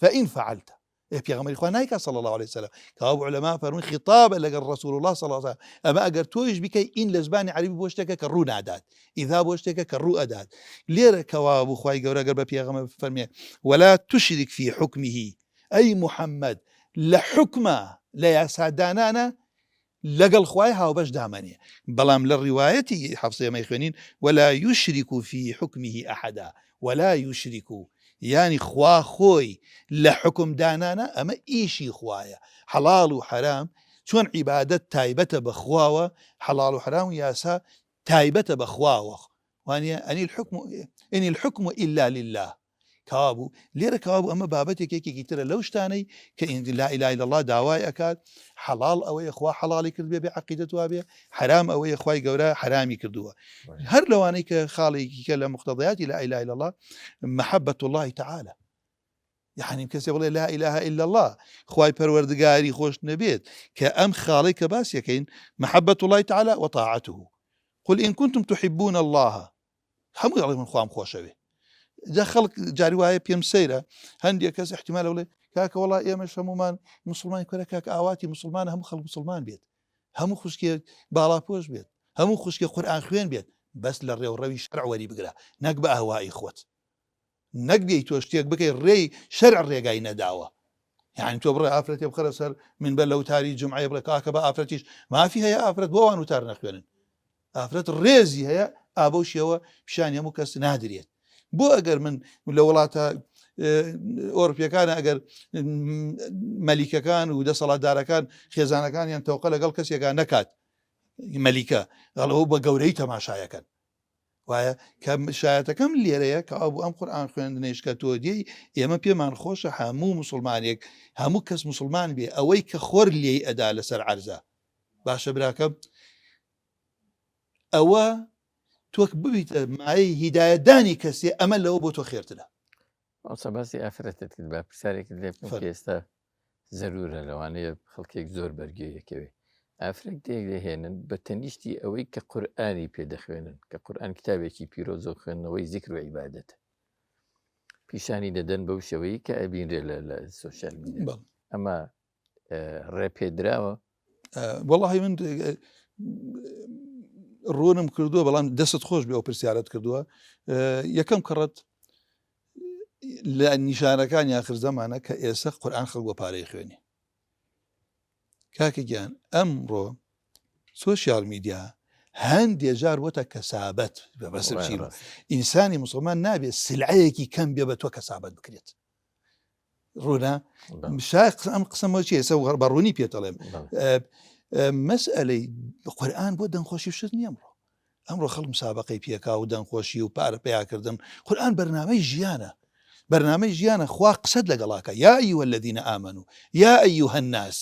فإن فعلت ئێ پێغەمبەری خوا نایکا صلی الله علیه وسلم کەوابوو علەما فەرمووی خطابە لەگەڵ رسول الله صلی الله علیه وسلم ئەمە ئەگەر تۆیش بیکەی ئین لە زبانی عەرەبی بۆ شتێکە کە ڕوو نادات ئیذا بۆ شتێکە کە ڕوو ئەدات لێرە کەوابوو خوای گەورە گەر بە پێغەمبەر فەرمێ ولا تشرك في حکمه ئەی محمد لە حوکمە لە یاسادانانە لەگەڵ خوای هاوبەش دامەنێ بەڵام لە ڕیوایەتی حەفص ئێمەی خوێنین ولا یشرک فی حکمه احدا ولا یشرک یانی خوا خۆی لە حوکم دانانە ئەمە ئیشی خوایە حەڵاڵ و حەرام چۆن عیبادەت تایبەتە بە خواوە حەڵاڵ و حەرام و یاسا تایبەتە بە خواوە وانە ئەنی الحکم ان الحکم الا لله کەوابوو لێرە کەوابوو ئەمە بابەتێک یەکێکی ترە لەو شتانەی کە لا اله الا الله داوای ئەکات حەڵاڵ ئەوەیە خوا حەڵاڵی کرد بێ بێ عەقیدەت وابێ حەرام ئەوەیە خوای گەورە حەرامی کردووە هەر لەوانەی کە خاڵێکی کە لە مقتضیاتی لا اله الا الله محبة الله تعالی یعنی کەسێ بڵێ لا اله الا الله خوای پەروەردگاری خۆش نەبێت کە ئەم خاڵی کە باس یەکەین محبة الله تعالی وطاعته قل إن كنتم تحبون الله هەمووی ئەڵێ من خوام خۆشەوێ جا خەڵک جاری وایە پێم سەیرە هەندێک کەس احتیمال بڵێ کاکە وڵا ئێمەش هەمومان مسلمان کورە کاک ئاواتی مسلمان هەموو خەڵک مسلمان بێت هەموو خوشکێ باڵاپۆش بێت هەموو خوشکێ قورآن خوێن بێت بەس لە ڕێوڕەوی شەرع وەری بگرە نەک بە ئەهوایی خۆت نەک بێی تۆ شتێک بکەی ڕێی شەرع ڕێگای نەداوە یعنی تۆ بڕێ ئافرەتێ بخەرە سەر من بەر لە وتاری جمعەیە بڵێ کاکە بە ئافرەتیش مافی هەیە ئافرەت بۆ وان وتار نەخوێنن ئافرەت ڕێزی هەیە ئابەو شێوە پیشانی هەموو کەس نادرێت بۆ ئەگەر من لە وڵاتە ئۆرپیەکان ئەگەر مەلیکەکان و دەسەڵاتدارەکان خێزانەکانیان تەوقە لەگەڵ کەسێکا نەکات مەلیکە ئەڵەوە بە گەورەی تەماشایەکەن وایە کە شایەتەکەم لێرەیە کە ئەو ئەم قورآن خوێندنەیش کە تۆ دێی ئێمە پێمان خۆشە هەموو مسلمانێک هەموو کەس مسلمان بێ ئەوەی کە خۆر لێی ئەدا لەسەر عەرزە باشە براکەم ئەوە تۆک ببیتە مایەی هیدایەتدانی کەسێ ئەمە لەوە بۆ تۆ خێرترە. مامۆستا باسی ئافرەتت کرد با پرسیارێکت لێ بکەم کە ئێستا زەرورە لەوانەیە خەڵکێک زۆر بەرگێ یەکەوێ ئافرەت دێک دەهێنن بە تەنیشتی ئەوەی کە قورئانی پێ دەخوێنن کە قورئان کتابێکی پیرۆزە و خوێندنەوەی زیکر و عیبادەتە پیشانی دەدەن بەو شێوەیە کە ئەبینرێ لە سۆشیال میدیا ئەمە ڕێپێدراوە؟ وەڵی من ڕوونم کردووە بەڵام دەست خۆش بێ ئەو پرسیارت کردووە یەکەم کەڕەت لە نیشانەکان یاخر زەمانە کە ئێستا قورآن خەڵک بۆ پارەی خوێنی کاکە گیان ئەمڕۆ سۆشیال میدیا هەندێ جار بۆتە کەسابەت بە بەسم ئینسانی مسلمان نابێت سلعەیەکی کەم بێ بە تۆ کەسابەت بکرێت ڕوونە ئەم قسەمەوە چی ئێستا بە ڕوونی پێتەڵێم مەسئلەی قورآن بۆ دەنگخۆشی شت نییە ئەمڕۆ ئەمڕۆ خەڵک مسابقەی پێکا و دەنگخۆشی و پارە پیاکردن قورآن بەرنامەی ژیانە بەرنامەی ژیانە خوا قسەت لەگەڵاکە یا أيها الذين آمنوا یا أيها الناس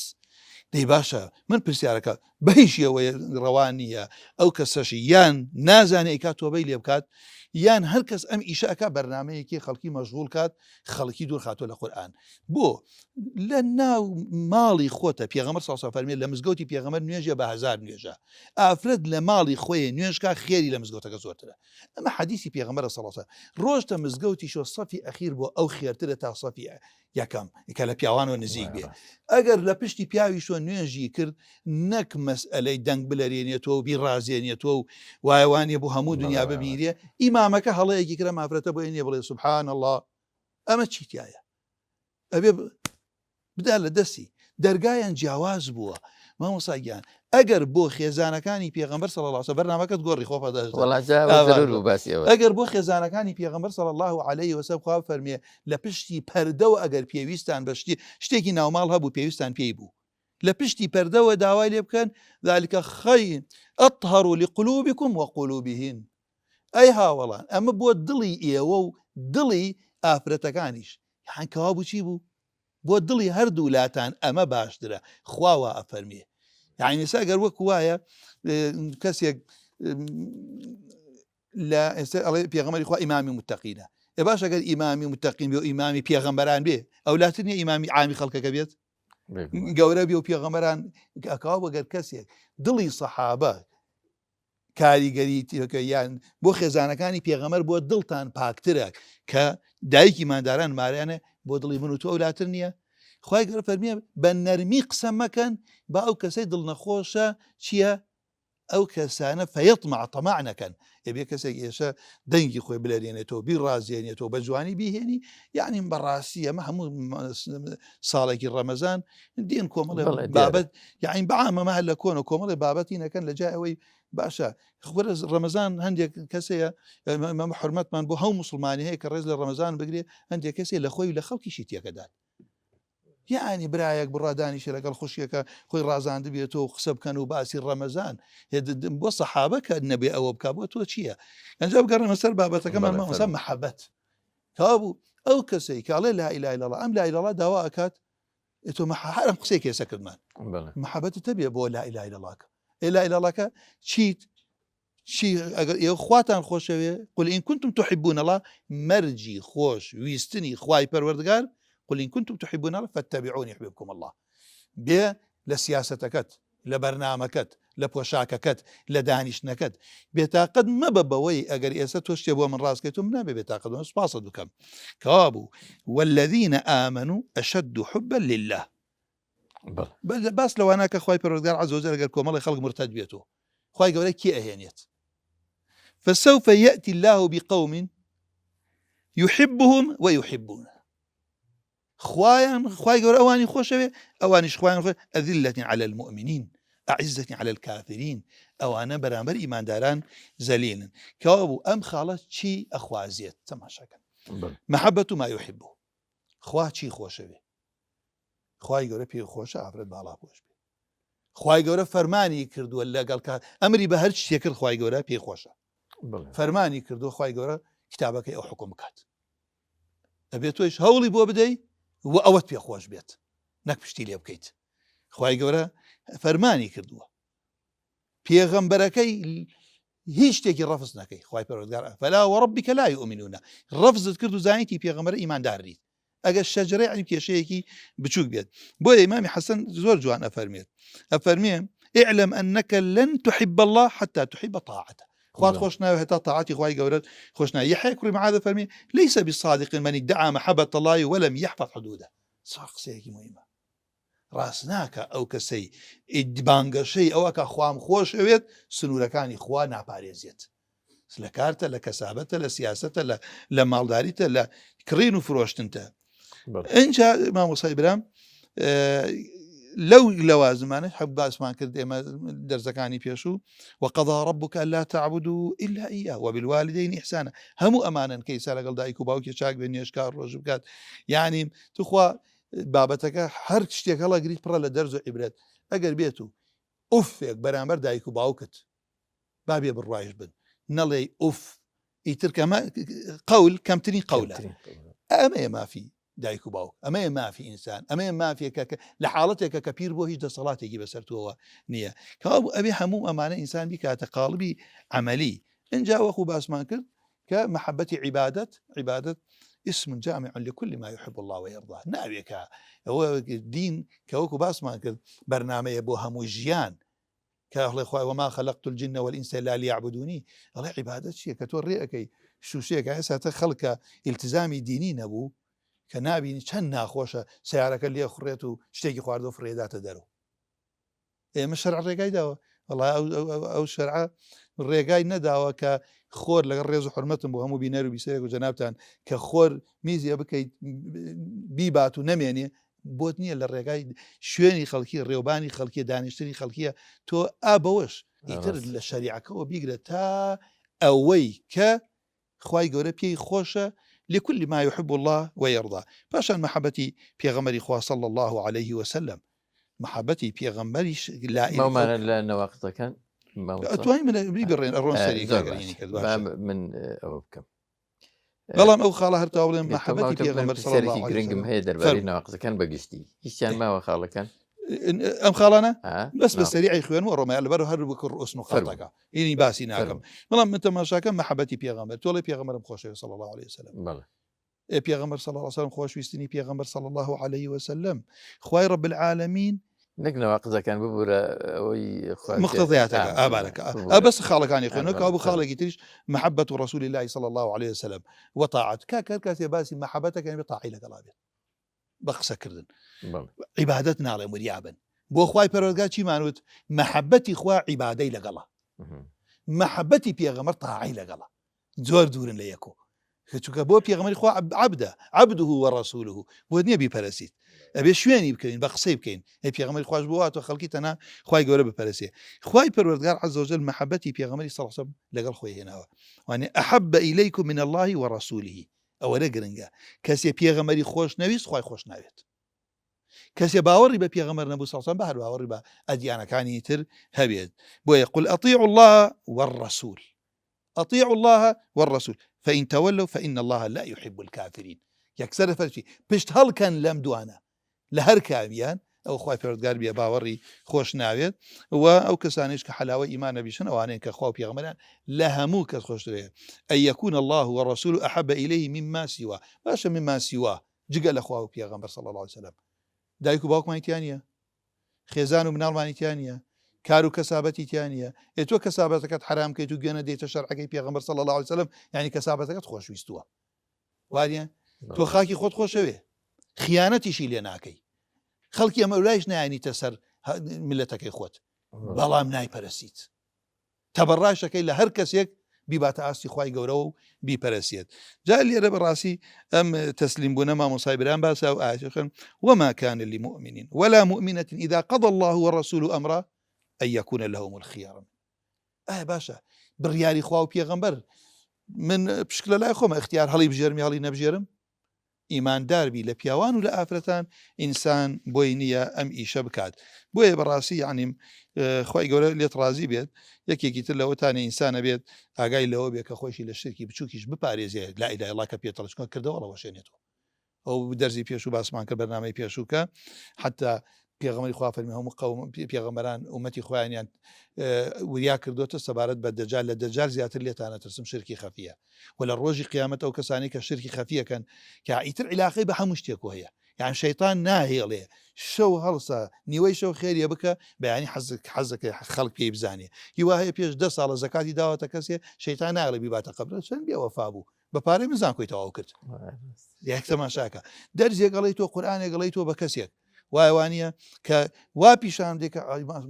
دەی باشە من پرسیارەکە بە هیچ شێوەیەک ڕەوا نییە ئەو کەسەشی یان نازانێ ئەیکات تۆبەی لێ بکات یان هەر کەس ئەم ئیشە ئەکا بەرنمەیەکی خەڵکی مەشغوڵ کات خەڵکی دوور خاتۆ لە قورئان بۆ لە ناو ماڵی خۆتە پێغەمبەر صلی الله فەرمی لە مزگەوتی پێغەمبەر نوێژە بە هەزار نوێژە ئافرەت لە ماڵی خۆی نوێژکا خێری لە مزگەوتەکە زۆرترە ئەمە حەدیسی پێغەمبەر صلی الله ڕۆژتە مزگەوتی شۆ سەفی ئەخیر بۆ ئەو خێرترە تا سەفی یەکەم کە لە پیاوانەوە نزیک بێ ئەگەر لە پشتی پیاویشەوە نوێژی کرد نەک مەسئلەی دەنگ بلەرێنێتەوە و بیڕازێنێتەوە و وایوانە بۆ هەموو دنیا ببینرێ ئیمامەکە هەڵەیەکی کرا مافرەتە بۆ نیە بڵێ سبحان الله ئەمە چیتایە ئەبێ بدا لە دەستی دەرگایان جیاواز بووە. مامۆستا گیان ئەگەر بۆ خێزانەکانی پێغەمبەر صلی الله علیه و بەرنامەکەت گۆڕی خۆ پەدەش وەڵا جا ضرور بوو باسی ئەوە. ئەگەر بۆ خێزانەکانی پێغەمبەر صلی الله علیه و سلم خوا فەرمێ لە پشتی پەردەوە ئەگەر پێویستان بە شتی شتێکی ناوماڵ هەبوو پێویستان پێی بوو لە پشتی پەردەوە داوای لێ بکەن ذلك خیر اطهر لقلوبكم وقلوبهن ئەی هاوەڵان ئەمە بۆ دڵی ئێوە و دڵی ئافرەتەکانیش یان کەوابوو چی بوو بۆ دڵی هەردوو لاتان ئەمە باشترە خوا وا ئەفەرمێ یعنی ئێستا گەر وەکو وایە کەسێک لە ئێستا ئەڵێ پێغەمبەری خوا ئیمامی متەقینە ئێ باش ئەگەر ئیمامی متەقین بێ و ئیمامی پێغەمبەران بێ ئەولاتر نییە ئیمامی عامی خەڵکەکە بێت گەورە بێ و پێغەمبەران ئەکاوە بەگەر کەسێک دڵی سەحابە کاریگەری تیەکە یان بۆ خێزانەکانی پێغەمەر بۆ دڵتان پاکترە کە دایکی ماداران ماریانە بۆ دڵی من و تۆ ئەولاتر نییە خی گەورە فەرمیە بە نەرمی قسە مەکەن با ئەو کەسەی دڵنەخۆشە چییە؟ ئەو کەسانە فیطمع تەماع نەکەن ئەبێ کەسێک ئێشە دەنگی خۆی بلەرێنێتەوە بیڕازێنێتەوە بە جوانی بیهێنی یعنی بەڕاستی ئەمە هەموو ساڵێکی ڕەمەزان دین کۆمەڵێ بابەت یعنی بەعامەمە هەر لە کۆنە کۆمەڵێ بابەتی نەکەن لە جای ئەوەی باشە خۆرە ڕەمەزان هەندێک کەسەیە حرمەتمان بۆ هەو مسلمانی هەیە کە ڕێز لە ڕەمەزان بگرێ هەندێک کەسێ لە خۆی لە خەڵکیشی تێکەدات یەعنی برایەک بڕا دانیشێ لەگەڵ خوشکێکە خۆی ڕازاندبێتەوە و قسە بکەن و باسی ڕەمەزان بۆ سەحابە کە نەبێ ئەوە بک بۆ تۆ چییە؟ ئەنجا بگەڕێمە سەر بابەتەکەمان مامۆستا مەحەبەت کەوابوو ئەو کەسەی کاڵێ لا إله إلا الله ئەم لا إله إلا الله داوا ئەکات تۆ هەرم قسەی کێسە کردمان محەبەتت هەبێ بۆ لا إله إلا الله ئێ لا إله إلا الله چیت چی ئەگەر ئێوە خواتان خۆشەوێ قل إن كنتم تحبون الله مەرجی خۆش ویستنی خوای پەروەردگار قل إن كنتم تحبون الله فاتبعوني يحببكم الله بێ لە سیاسەتەکەت لە بەرنامەکەت لە پۆشاکەکەت لە دانیشتنەکەت بێتاقەت مەبە بەوەی ئەگەر ئێستا تۆ شتێ بۆ من ڕاستکەیت و من نابێ بێتاقەت بم سوپاست بکەم کەوابوو والذین آمنوا أشد حبا لله باس لەوانە کە خوای پەروەردگار عز وجل ئەگەر کۆمەڵی خەڵک مرتد بێتەوە خوای گەورە کێ ئەهێنێت فسوف يأتي الله بقوم يحبهم ويحبونه خوایان خوای گەورە ئەوانی خۆشەوێ ئەوانیش خوایان خۆ أذلة على المؤمنين أعزة على الكافرين ئەوانە بەرامبەر ئیمانداران زەلیلن کەوابوو ئەم خاڵە چی ئەخوازێت تەماشاکەن محبة ما يحبه خوا چی خۆشەوێ خوای گەورە پێی خۆشە ئافرەت باڵاپۆش بێ خوای گەورە فەرمانی کردووە لەگەڵ کە ئەمری بە هەر شتێک کرد خوای گەورە پێی خۆشە فەرمانی کردووە خوای گەورە کتابەکەی ئەو حکوم بکات ئەبێت تۆیش هەوڵی بۆ بدەی و ئەوەت پێ خۆش بێت نەک پشتی لێ بکەیت خوای گەورە فەرمانی کردووە پێغەمبەرەکەی هیچ شتێکی ڕەفز نەکەی خوای پەروەردگار فلا وربك لا يؤمنون ڕەفزت کرد و زانیتی پێغەمبەر ئیماندار نیت ئەگەر شەجرەی عیب کێشەیەکی بچووک بێت بۆیە ئیمامی حەسەن زۆر جوان ئەفەرمێت ئەفەرمێ اعلم أنك لن تحب الله حتى تحب طاعته خوات خۆش ناوێت هەتا طاعتی خوای گەورەت خۆش ناوێت یحیى کوڕی معاذ فەرمی ليس بصادق من ادعى محبة الله ولم يحفظ حدوده زۆر قسەیەکی مهمە ڕاست ناکا ئەو کەسەی بانگەشەی ئەوە کە خوام خۆش ئەوێت سنوورەکانی خوا ناپارێزێت لە کارتە لە کەسابەتە لە سیاستە لە لە ماڵداریتە لە کڕین و فرۆشتنتە ئینجا مامۆسای برام لەو لەوازمانە حەب باسمان کرد ئێمە دەرزەکانی پێشوو وقضى ربك ألا تعبدوا إلا إياه وبالوالدين إحسانا هەموو ئەمانن کە ئیسا لەگەڵ دایک و باوکی چاک بێ نوێژکار ڕۆژ بکات یعنی توخوا بابەتەکە هەر شتێک هەڵەگریت پڕە لە دەرز و عیبرەت ئەگەر بێت و ئوفێک بەرامبەر دایک و باوکت با بێ بڕوایش بن نەڵێی ئوف ئیتر کەمە قەول کەمترین قەولە ئەمەیە مافی دایک و باوک ئەمەیە مافی ئینسان ئەمەیە مافێکە کە لە حاڵەتێکە کە پیر بۆ هیچ دەسەڵاتێکی بەسەر تۆوە نییە کەوابوو ئەبێ هەموو ئەمانە ئینسان بیکاتە قاڵبی عەمەلی ئینجا وەخو باسمان کرد کە مەحەبەتی عیبادەت، عیبادەت اسم جامع لكل ما يحب الله ويرضاه، ناوێکە ئەوە دین کە وەکو باسمان کرد بەرنامەیە بۆ هەموو ژیان کە ئەڵێ خوای وما خلقت الجن والإنس إلا ليعبدوني ئەڵێ عیبادەت چییە کە تۆ ڕێ ئەکەی شوشەیەکە ئێستا خەڵکە ئیلتزامی دینی نەبوو کە نابینی چەند ناخۆشە سیارەکە لێ خوڕێت و شتێکی خواردۆ فڕێداتە دەرەوە ئێمە شەرع ڕێگای داوە وڵا ئەو شەرع ڕێگای نەداوە کە خۆر لەگەڵ ڕێز و حرمەتم بۆ هەموو بینەر و بیسەرێک و جەنابتان کە خۆر میزیە بکەیت بیبات و نەمێنێ. بۆت نییە لە ڕێگای شوێنی خەڵکی ڕێوبانی خەڵکی دانیشتنی خەڵکیە تۆ ئا بەوەش ئیتر لە شەریعەکەەوە بیگرە تا ئەوەی کە خوای گەورە پێی خۆشە لكل ما يحب الله ويرضى پاشان مەحەبەتی پێغەمبەری خوا صلی الله علیه وسلم مەحەبەتی پێغەمبەریش لا مامانە لە نەواقزەکان ئەتوانی من بڕێن ئەڕۆن سەری من ئەوە بکەم بەڵام ئەو خاڵە هەر تا بڵێم مەحەبەتی پێغەمبەر سەرێکی گرنگم هەیە دەربارەی ناوەقزەکان بەگشتی هیچیان ماوە خاڵەکان ئەم خاڵانە بەس بە سەریعی خوێن و ڕۆمە لەبەر هەر وەکو ڕۆسن و خەڵەکە ئینی باسی ناکەم بەڵام من تەماشاکەم مەحەبەتی پێغەمبەر تۆڵێ پێغەمبەرم خۆشەوێ صلی الله عليه وسلم بەڵێ ئێ پێغەمبەر صلی الله عليه وسلم خۆشویستنی پێغەمبەر صلی الله عليه وسلم خوای رب العالمین نەک نەواقزەکان ببورە ئەوەی مقتضیاتەکە ئابارەکە ئە بەس خاڵەکانی خوێنەوە کە بوو خاڵێکی تریش محبەت و ڕسولی الله صلی الله عليه وسلم وطاعت کا کەر کاتێ باسی محبەتەکەن بێ تاعی لەگەڵا بێت بە قسەکردن عیبادەت ناڵێم وریابن بۆ خوای پەروەردگار چیمان وت مەحەبەتی خوا عیبادەی لەگەڵە مەحەبەتی پێغەمبەر تاعی لەگەڵە زۆر دوورن لە یەکۆ چونکە بۆ پێغەمبەری خوا عەبدە عەبده وەڕەسوله بۆ نییە بیپەرسیت ئەبێ شوێنی بکەین بە قسەی بکەین ئەی پێغەمبەری خواش بۆ واتۆ خەڵکی تەنها خوای گەورە بپەرسێ خوای پەروەردگار عز وجل مەحەبەتی پێغەمبەری صلی الله علیه وسلم لەگەڵ خۆی هێناوە وانێ احب الیکم من الله ورسوله ئەوەرە گرنگە کەسێ پێغەمبەری خۆش نەویست خوای خۆش ناوێت کەسێ باوەڕی بە پێغەمبەر نەبوو سەڵسەم بە هەر باوەڕی بە ئەدیانەکانی تر هەبێت بۆیە قل اطیعوا الله والرسول اطیعوا الله والرسول فإن تولوا فإن الله لا يحب الكافرين یەکسەر فەرچی پشت هەڵکەن لەم دوانە لە هەر کامیان ئەو خوای پەروەردگار بێ باوەڕی خۆش ناوێت و ئەو کەسانیش کە حەلاوەی ئیمان نەبیشن ئەوانەیە کە خوا و پێغەمبەران لە هەموو کەس خۆشترەیە ئەن یەکون الله ورسوله احب الیه مما سوا باشە مما سوا جگە لە خوا و پێغەمبەر صلی الله علیه وسلم دایک و باوکمانی تیا نییە خێزان و مناڵمانی تیا نییە کار و کەسابەتی تیا نییە ئێ تۆ کەسابەتەکەت حرام کەیت و گوێنە دێتە شەرعەکەی پێغەمبەر صلی الله علیه وسلم یعنی کەسابەتەکەت خۆشویستووە وانە تۆ خاکی خۆت خۆشەوێ خیانەتیشی لێ ناکەی خەڵکی ئەمە لایش نایانیتە سەر ملەتەکەی خۆت بەڵام نایپەرسیت تەبەڕاشەکەی لە هەر کەسێک بیباتە ئاستی خی گەورەوە و بیپەرسیت جا لێرە بەڕاستی ئەم تەسلیم بوونە مامۆسای برام باسا و ئاخن وما كان لمؤمن ولا مؤمنة إذا قضى الله ورسوله أمرا أن يكون لهم الخيار ئایا باشە بڕیاری خوا و پێغەمبەر من پشک لە لای خۆمە اختیار هەڵی بژێرم هەڵی نەبژێرم ئیماندار بی لە پیاوان و لە ئافرەتان ئینسان بۆی نییە ئەم ئیشە بکات بۆیە بەڕاستی یعنیم خی گەورە لێت ڕازی بێت یەکێکی تر لەوەتانی ئینسانە بێت ئاگای لەوە بێت کە خۆشی لە شتێکی بچووکیش بپارێزێت لا ئیلاهە ئیلا کە پێتەڵچکە کردەوە ڵەوەشێنێتەوە ئەو دەرزی پێشوو باسمان کرد بەرنامەی پێشوو کە حتا پێغەمبەری خوا فەرمی هەموو قەوم پێغەمبەران ئومەتی خۆیانیان وریا کردوتە سەبارەت بە دەجال لە دەجال زیاتر لێتانە ترسم شرکی خەفیە و لە ڕۆژی قیامەت ئەو کەسانی کە شرکی خەفیەکەن کە ئیتر عیلاقەی بە هەموو شتێک هەیە یان شەیتان ناهێڵێ شەو هەڵسە نیوەی شەو خێریە بکە بەیانی حەزک حەزەکە خەڵک پێی بزانێ هیوا هەیە پێش ده ساڵە زەکاتی داوەتە کەسێ شەیتان ناڵێ بیباتە قەبرە چەند بێوەفا بوو بە پارەی من زانکۆی تەواو کرد یەک تەماشاکە دەرزێک ئەڵێ تۆ قورآانێک ئەڵێ تۆ بە کەسێک وایە وانە کە وا پیشان دێ کە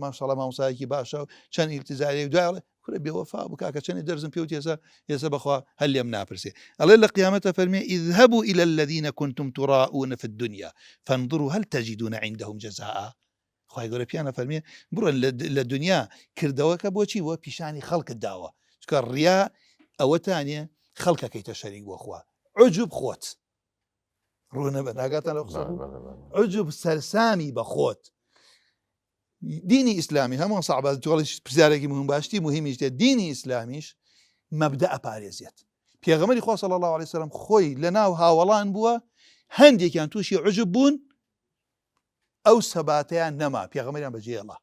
ماشەڵە مامۆسایەکی باشە و چەند ئیلتزاری و دوای کورە بێوەفا بوو کاکە چەندی دەرزم پێوت ێسا ێسا بەخوا هەر لێم ناپرسێ ئەڵێ لە قیامەتە فەرمێ اذهبوا إلى الذين كنتم تراؤون في الدنيا فانظروا هل تجدون عندهم جزاء خوای گەورە پیانە فەرمێ بڕۆن لە دنیا کردەوەکە بۆچی بووە پیشانی خەڵکت داوە چکە ڕیا ئەوەتانە خەڵکەکەیتە شەریک بۆ خوا عجب خۆت ڕوونە بە ناگاتان لە قسە عجب سەرسامی بە خۆت دینی ئیسلامی هەموو سەعبات تۆڵی پرسیارێکی مهم باشتی مهمیش دێت دینی ئیسلامیش مەبدە ئەپارێزێت پێغەمبەری خوا صلی الله علیه وسلم خۆی لە ناو هاوەڵان بووە هەندێکیان تووشی عجب بوون ئەو سەباتەیان نەما پێغەمبەریان بەجێڵا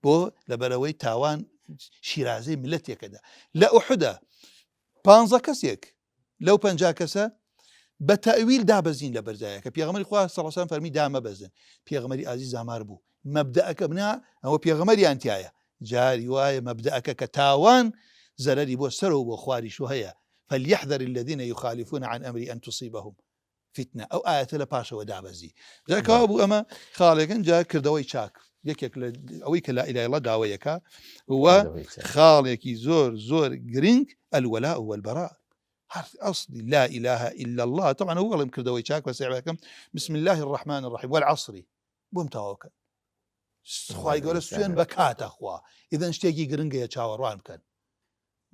بۆ لەبەرەوەی تاوان شیرازەی ملەتێکەدا لە ئوحدا پ کەسێک لەو پ کەسە بە تەویل دابەزین لە بەرزایەکە پێغەمبەری خوا سەڵسان فەرمی دامەبەزن پێغەمبەری ئازی زامار بوو مەبدەئەکە بنا ئەوە پێغەمبەریان تایە جاری وایە مەبدەئەکە کە تاوان زەرەری بۆ سەرەوە بۆ خواریش هەیە فليحذر الذين يخالفون عن أمري أن تصيبهم فتنە ئەو ئاەتە لە پاشەوە دابەزی جا کەوا بوو ئەمە خاڵێکن جا کردەوەی چاک یەکێک لە ئەوەی کە لا إله إلا الله داوەیەکە و خاڵێکی زۆر زۆر گرنگ الولاء والبراء. هەر ئەسلی لا إله إلا الله طبعا هو بەڵێم کردەوەی چاک بە سێبەکەم بسم الله الرحمن الرحیم والعصری بۆم تەواوکەن خوای گەورە سوێن بە کاتە خوا ئیدەن شتێکی گرنگەیە چاوەڕوان بکەن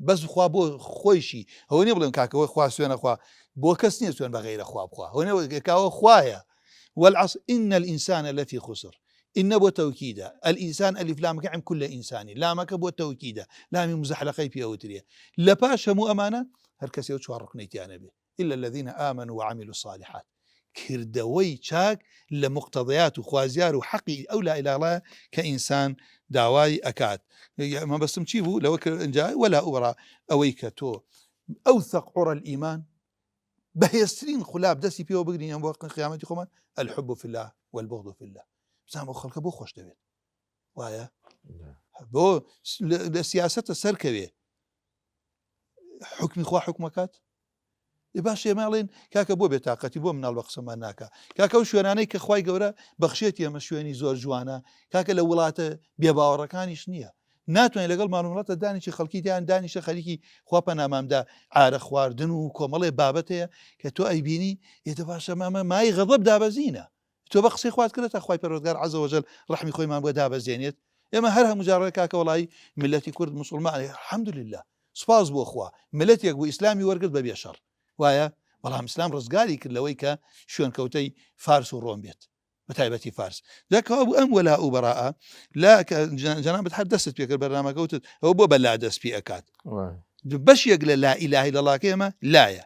بەس خوا بۆ خۆیشی ئەوە نیە بڵێم کاکەەوە خوا سوێنە خوا بۆ کەس نییە سوێن بە غیرە خوا بخوا هۆنەکەوە خوایە والعصر إن الإنسان لفي خسر إن بۆ تەوکیدە الإنسان ئەلیف لامەکە عم كل إنسانی لامەکە بۆ تەوکیدە لامی مزەحلەقەی پێوترێ لە پاش هەموو ئەمانە هەر کەسێ و چوار ڕکنەی تیانە بێ إلا الذين آمنوا وعملوا الصالحات کردەوەی چاک لە مقتضیات و خوازیار و حەقی ئەو لا إله إلا کە ئینسان داوای ئەکات مەبەستم چی بوو لەوە ئەنجا ولا ئوبرا ئەوەی کە تۆ أوثق عرى الإيمان بەهێزترین خولاب دەستی پێوە بگرین ئەم بۆ قیامەتی خۆمان الحب في الله والبغض في الله بزانم ئەو خەڵکە بۆ خۆش دەوێت وایە بۆ لە سیاسەتە سەرکەوێ حکمی خوا حکومەکات باش ئێمە ئەڵێن کاکە بۆ بێتاقەتی بۆ مناڵ بە قسەمان ناکە کاکە و شوێنانەی کە خوای گەورە بەخشێتی ئەمە شوێنی زۆر جوانە کاکە لە وڵاتە بێباوەڕەکانیش نییە ناتوانین لەگەڵ ماڵوڵاتە دانیشی خەڵکی دیان دانیشە خەریکی خوا پەنامامدا ئارە خواردن و کۆمەڵێ بابەت هەیە کە تۆ ئەیبینی ئێتە باشە مامە مای غەضب دابەزینە تۆ بە قسەی خوات کرد تا خوای پەروەردگار عز وجل ڕەحمی خۆیمان بۆ دابەزێنێت ئێمە هەر هەموو جارێک کاکە وڵی ملەتی کورد مسلمان الحمدلله سپاس بۆ خوا ملەتێک بوو ئیسلامی وەرگرت بە بێ شەڕ وایە بەڵام ئیسلام ڕزگاری کرد لەوەی کە شوێنکەوتەی فارس و ڕۆم بێت بە تایبەتی فارس دەکەوە بوو ئەم وەلا و بەڕاء لا جەنابت هەر دەستت پێکرد بەرنامەکە وتت ئەوە بۆ بە لا دەست پێ ئەکات بەشێک لە لا إله إلا الله ئێمە لایە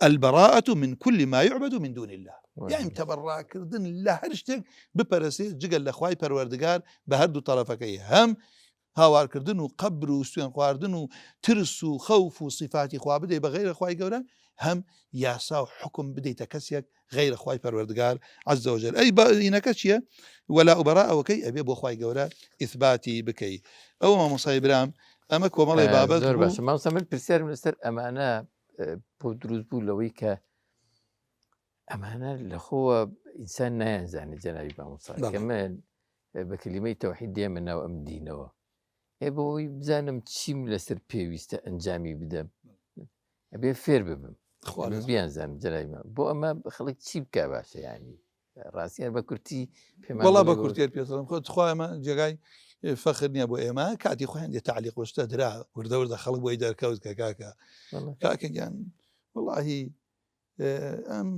البراءة من كل ما يعبد من دون الله یان تەبەڕاکردن لە هەر شتێک بپەرسێ جگەل لە خوای پەروەردگار بە هەردوو تەرەفەکەی هەم هاوارکردن و قەبر و سوێن خواردن و ترس و خەوف و صفاتی خوا بدەی بە غیرە خوای گەورە هەم یاسا و حکم بدەیتە کەسێک غیرە خوای پەروەردگار عز وجل ئەی بینەکە چییە وەلا وبەرا ئەوەکەی ئەبێ بۆ خوای گەورە ئیثباتی بکەی ئەو مامۆسای برام ئەمە کۆمەڵی بابەت زۆر باشە مامۆستا من پرسیارم لەسەر ئەمانە بۆ دروست بوو لەوەی کە ئەمانە لەخۆوە ئینسان نایانزانێت جەنابی مامۆستا کە من بە کەلیمەی تەوحید دێمە ناو ئەم دینەوە ئێ بۆ ئەوەی بزانم چیم لەسەر پێویستە ئەنجامی بدەم ئەبێ فێر ببم بیانزانم جەنابی بۆ ئەمە خەڵک چی بکە باشە ینی ڕاستیان بە کورتی وڵا بە کورتێر پێڵم خۆ تخوا ئەمە جێگای فەخر نییە بۆ ئێمە کاتی خۆیان دێ تعلیق وشتە درا وردە وردە خەڵک بۆی دەرکەوت کە کاکە کاکە گیان وڵاهی ئەم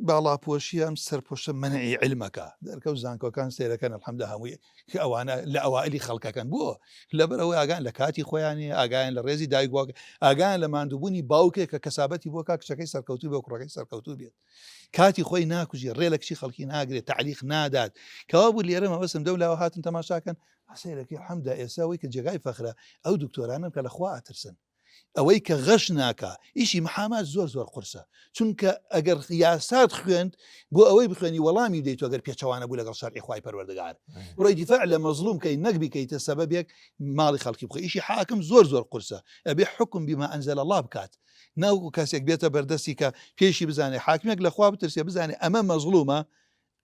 باڵاپۆشی ئەم سەرپۆشە منعی علمەکە دەرکەوت زانکۆکان سێرەکەن الحمد هەمووی کە ئەوانە لە ئەوائلی خەڵکەکەن بۆ لەبەر ئەوەی ئاگان لە کاتی خۆیانی ئاگایان لە ڕێزی دایک باوک ئاگایان لە ماندووبوونی باوکێک کە کەسابەتی بۆ کا کچەکەی سەرکەوتوو بێ کوڕەکەی سەرکەوتوو بێت کاتی خۆی ناکوژی ڕێ لە کچی خەڵکی ناگرێت تعلیق نادات کەوا بوو لێرە مەبەستم دەو لاوە هاتن تەماشاکەن سەیرەکەی حەمدا ئێستا ئەوەی کە جێگای فەخرە ئەو دکتۆرانەن کە لە خوا ئەترسن ئەوەی کە غەش ناکا ئیشی محامات زۆر زۆر قورسە چونکە ئەگەر یاسات خوێند بۆ ئەوەی بخوێنی وەڵامی بدەیت ئەگەر پێچەوانە بوو لەگەڵ شەرعی خوای پەروەردگار بڕۆی دیفاع لە مەزڵوم کەی نەک بیکەیتە سەبەبێک ماڵی خەڵکی بخۆی ئیشی حاکم زۆر زۆر قورسە ئەبێ حکم بما أنزل الله بکات ناوکو کەسێک بێتە بەردەستی کە پێشی بزانێ حاکمێک لە خوا بترسێ بزانێ ئەمە مەزڵومە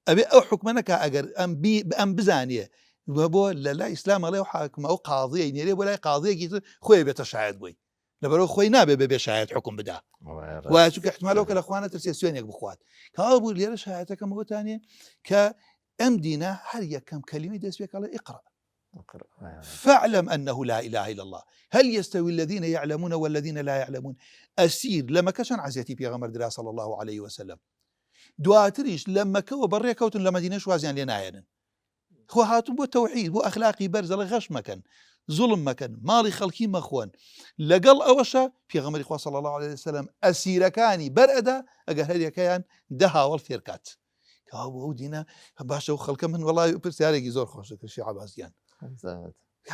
ئەبێ ئەو حکومە نەکا ئەگەر ئەم بی ئەم بزانێ بۆ لە لای ئیسلام ئەڵێ و حاکم ئەو قاضیەی نێرێ بۆ لای قاضیەکی تر خۆی بێتە شایەت بۆی لەبەرەوە خۆی نابێ بەبێ شایەت حکم بدا وایە چونکە احتمالەوە کە لە خوانە ترسێ سوێنێک بخوات کەوا بوو لێرە شایەتەکەم ئەوەتانێ کە ئەم دینە هەر یەکەم کەلیمەی دەست پێکەڵێ اقرأ فاعلم أنه لا إله إلا الله هل يستوي الذين يعلمون والذين لا يعلمون ئەسیر لە مەکە چەند عەزیەتی پێغەمبەر درا صلی الله عليه وسلم دواتریش لە مەکەوە بەڕێکەوتن لە مەدینەش وازیان لێ نایەنن خۆ هاتوون بۆ تەوحید بۆ ئەخلاقی بەرز دەڵێ غەش مەکەن زوڵم مەکەن ماڵی خەڵکی مەخۆن لەگەڵ ئەوەشە پێغەمبەری خوا صلی الله عليه وسلم ئەسیرەکانی بەرئەدا ئەگەر هەریەکەیان دە هاوەڵ فێرکات کەوابوو ئەو دینە باشە و خەڵکە من وەڵای پرسیارێکی زۆر خۆشە کرد شێخ عەباس گیان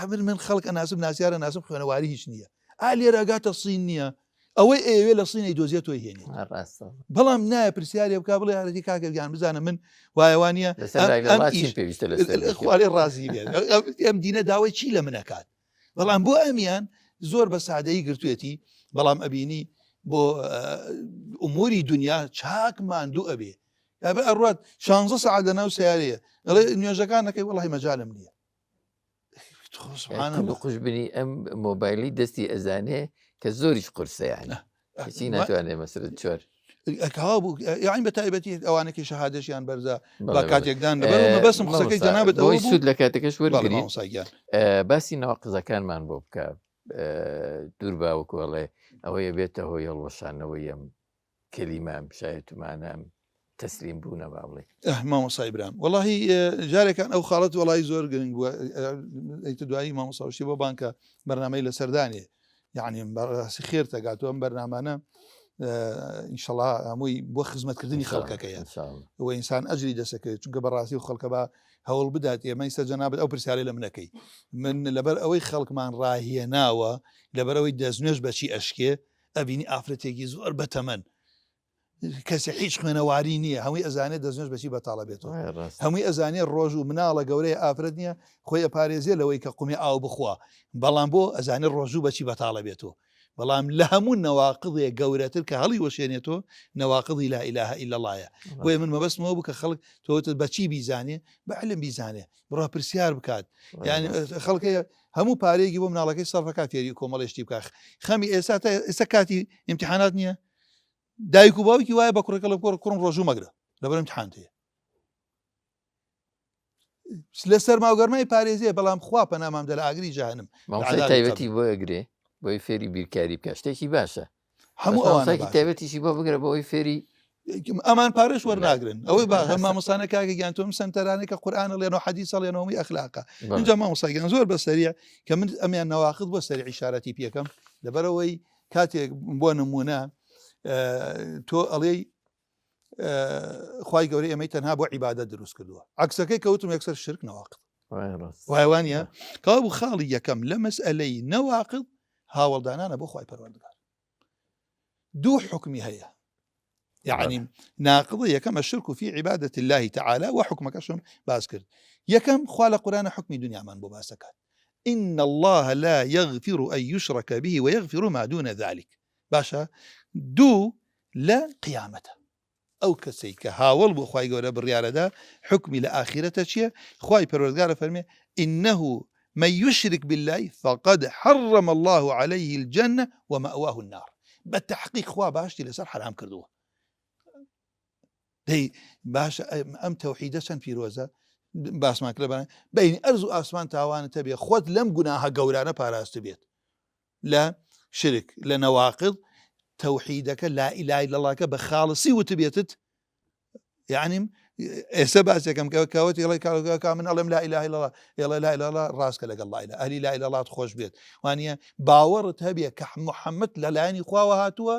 من من خەڵک ئەناسم ناسیارە ناسم خوێنەواری هیچ نییە ئا لێرە ئەگاتە سین نییە ئەوەی ئەیەوێ لە سینەی دۆزیە تۆی هێنێت بەڵام نایە پرسیارێ بک بڵێ یارەتی کاکە گیان بزانە من وایەوانە خوارێ ڕازی بێت ئەم دینە داوای چی لە منەکات بەڵام بۆ ئەمیان زۆر بە سادەیی گرتوێتی بەڵام ئەبینی بۆ ئوموری دنیا چاک ماندوو ئەبێ ئەبێ ئەڕات 16 سەعات لە ناو سیارەیە ئەڵێ نوێژەکان نەکەی وەڵی مەجالم نییە قوشبنی ئەم مۆبایلی دەستی ئەزانێ. کە زۆریش قورسە یانی کەچی ناتوانێ مەسرت چۆر کەوا بوو یاعین بە تایبەتی ئەوانەکی شەهادەشیان بەرزە بە کاتێکدان لەبەر مەبەستم قسەکەی جەنابەت ئەوەی سوود لە کاتەکەش وەرگری باسی ناوقزەکانمان بۆ بکە دوور باوەکۆڵێ ئەوەیە بێتە هۆی هەڵوەشانەوەی ئەم کەلیمە ئەم شایەتومانە ئەم تەسلیم بوونە با بڵێ مامۆسای برام وەڵی جارێکان ئەو خاڵەت وەڵی زۆر گرنگ بووە ئەیتە دوایی مامۆساوشتی بۆ بانکە بەرنمەی لەسەردانێ یعنی بەڕاستی خێر تەگاتەوە ئەم بەرنامانە ئینشەڵا هەمووی بۆ خزمەتکردنی خەڵکەکەیە و ئینسان ئەجری دەسەکەوێت چونکە بەڕاستی و خەڵکە بە هەوڵ بدات ئێمە ئیستا جەنابت ئەو پرسیارەی لە منەکەی من لەبەر ئەوەی خەڵکمان ڕاهێناوە لەبەرەوەی دەستنوێژ بەچی ئەشکێ ئەبینی ئافرەتێکی زۆر بەتەمەن کەسی هیچ خوێنەواری نییە هەمووی ئەزانێت دەستنوێژ بەچی بەتاڵە بێتەوە هەمووی ئەزانێ ڕۆژ و مناڵە گەورەی ئافرەت نییە خۆی ئەپارێزێ لەوەی کە قومی ئاو بخوا بەڵام بۆ ئەزانێ ڕۆژوو بەچی بەتاڵە بێتەوە بەڵام لە هەموو نەواقضێ گەورەتر کە هەڵی وەشێنێتەوە نەواقضی لا إله إلا الله یە بۆیە من مەبەستمەوە بوو کە خەڵک تۆتت بەچی بیزانێ بە علم بیزانێ بڕا پرسیار بکات یعنی خەڵکە هەموو پارەیەکی بۆ مناڵەکەی سەرفەکە فێری کۆمەڵێشتی بکە خەمی ئێستا تا ئێستا کاتی ئیمتحانات نییە دایک و باوکی وایە بە کوڕەکە لە کوڕ کوڕم ڕۆژوو مەگرە لەبەر امتحان هەیە لە سەرماوگەرمای پارێزیە بەڵام خوا پەنامان دە لە ئاگری جەهەنم تایبەتی بۆ ئەگرێ بۆی فێری بیرکاری بکە شتێکی باشە هەموو ئەوانێکی تایبەتیشی بۆ بگرە بۆی فێری ئەمان پارەش وەرناگرن ئەوەی با مامۆستانە کاکە گیان تۆم سنتەرانێک کە قورآن ڵێن و حەدیث ڵێنەوەی ئەخلاقە اینجا مامۆستا گیان زۆر بە سەریع کە من ئەمیان نەواخت بۆ سەری ئیشارەتی پێکەم لەبەرەوەی کاتێک بۆ نمونە تۆ ئەڵێی خوای گەورە ئێمەی تەنها بۆ عیبادە دروست کردووە عکسەکەی کەوتم یەکسەر شرک نەواقد وایوانە کەوا بوو خاڵی یەکەم لە مەسئلەی نەواقد هاوڵدانانە بۆ خوای پەروەردگار دوو حکمی هەیە یعنی ناقضە یەکەم الشرك في عبادة الله تعالى وحکمەکەشم باس کرد یەکەم خوا لە قورآە حکمی دنیامان بۆ باسەکات إن الله لا يغفر أن يشرك به ويغفر ما دون ذلك باشە دوو لە قیامەتە ئەو کەسەی کە هاوەڵ بۆ خوای گەورە بڕیارەدا حوکمی لە ئاخیرەتە چیە خوای پەروەردگار ئەفەرمێ انه من یشرک باللە فقد حرم اللە علیه الجنە ومأواه النار بە تەحقیق خوا باشتی لەسەر حەرام کردووە دەی باشە ئەم تەوحیدە چەند پیرۆزە باسمان کرد بینی ئەرز و ئاسمان تاوانت هەبێ خۆت لەم گوناهە گەورانە پاراست بێت لە شرک لە نەواقض تەوحیدەکە لا إله إلا الله کە بە خاڵسی وتبێتت یعنی ئێستا باسێکم کە کەوەتی ئەڵێ کاکە من ئەڵێم لا إله إلا الله ئێڵێ لا إله إلا الله ڕاستکە لەگەڵ لا إله ئەهلی لا إله إلا الله خۆش بێت وانە باوەڕت هەبێ کە محەممەد لەلایەنی خواوە هاتووە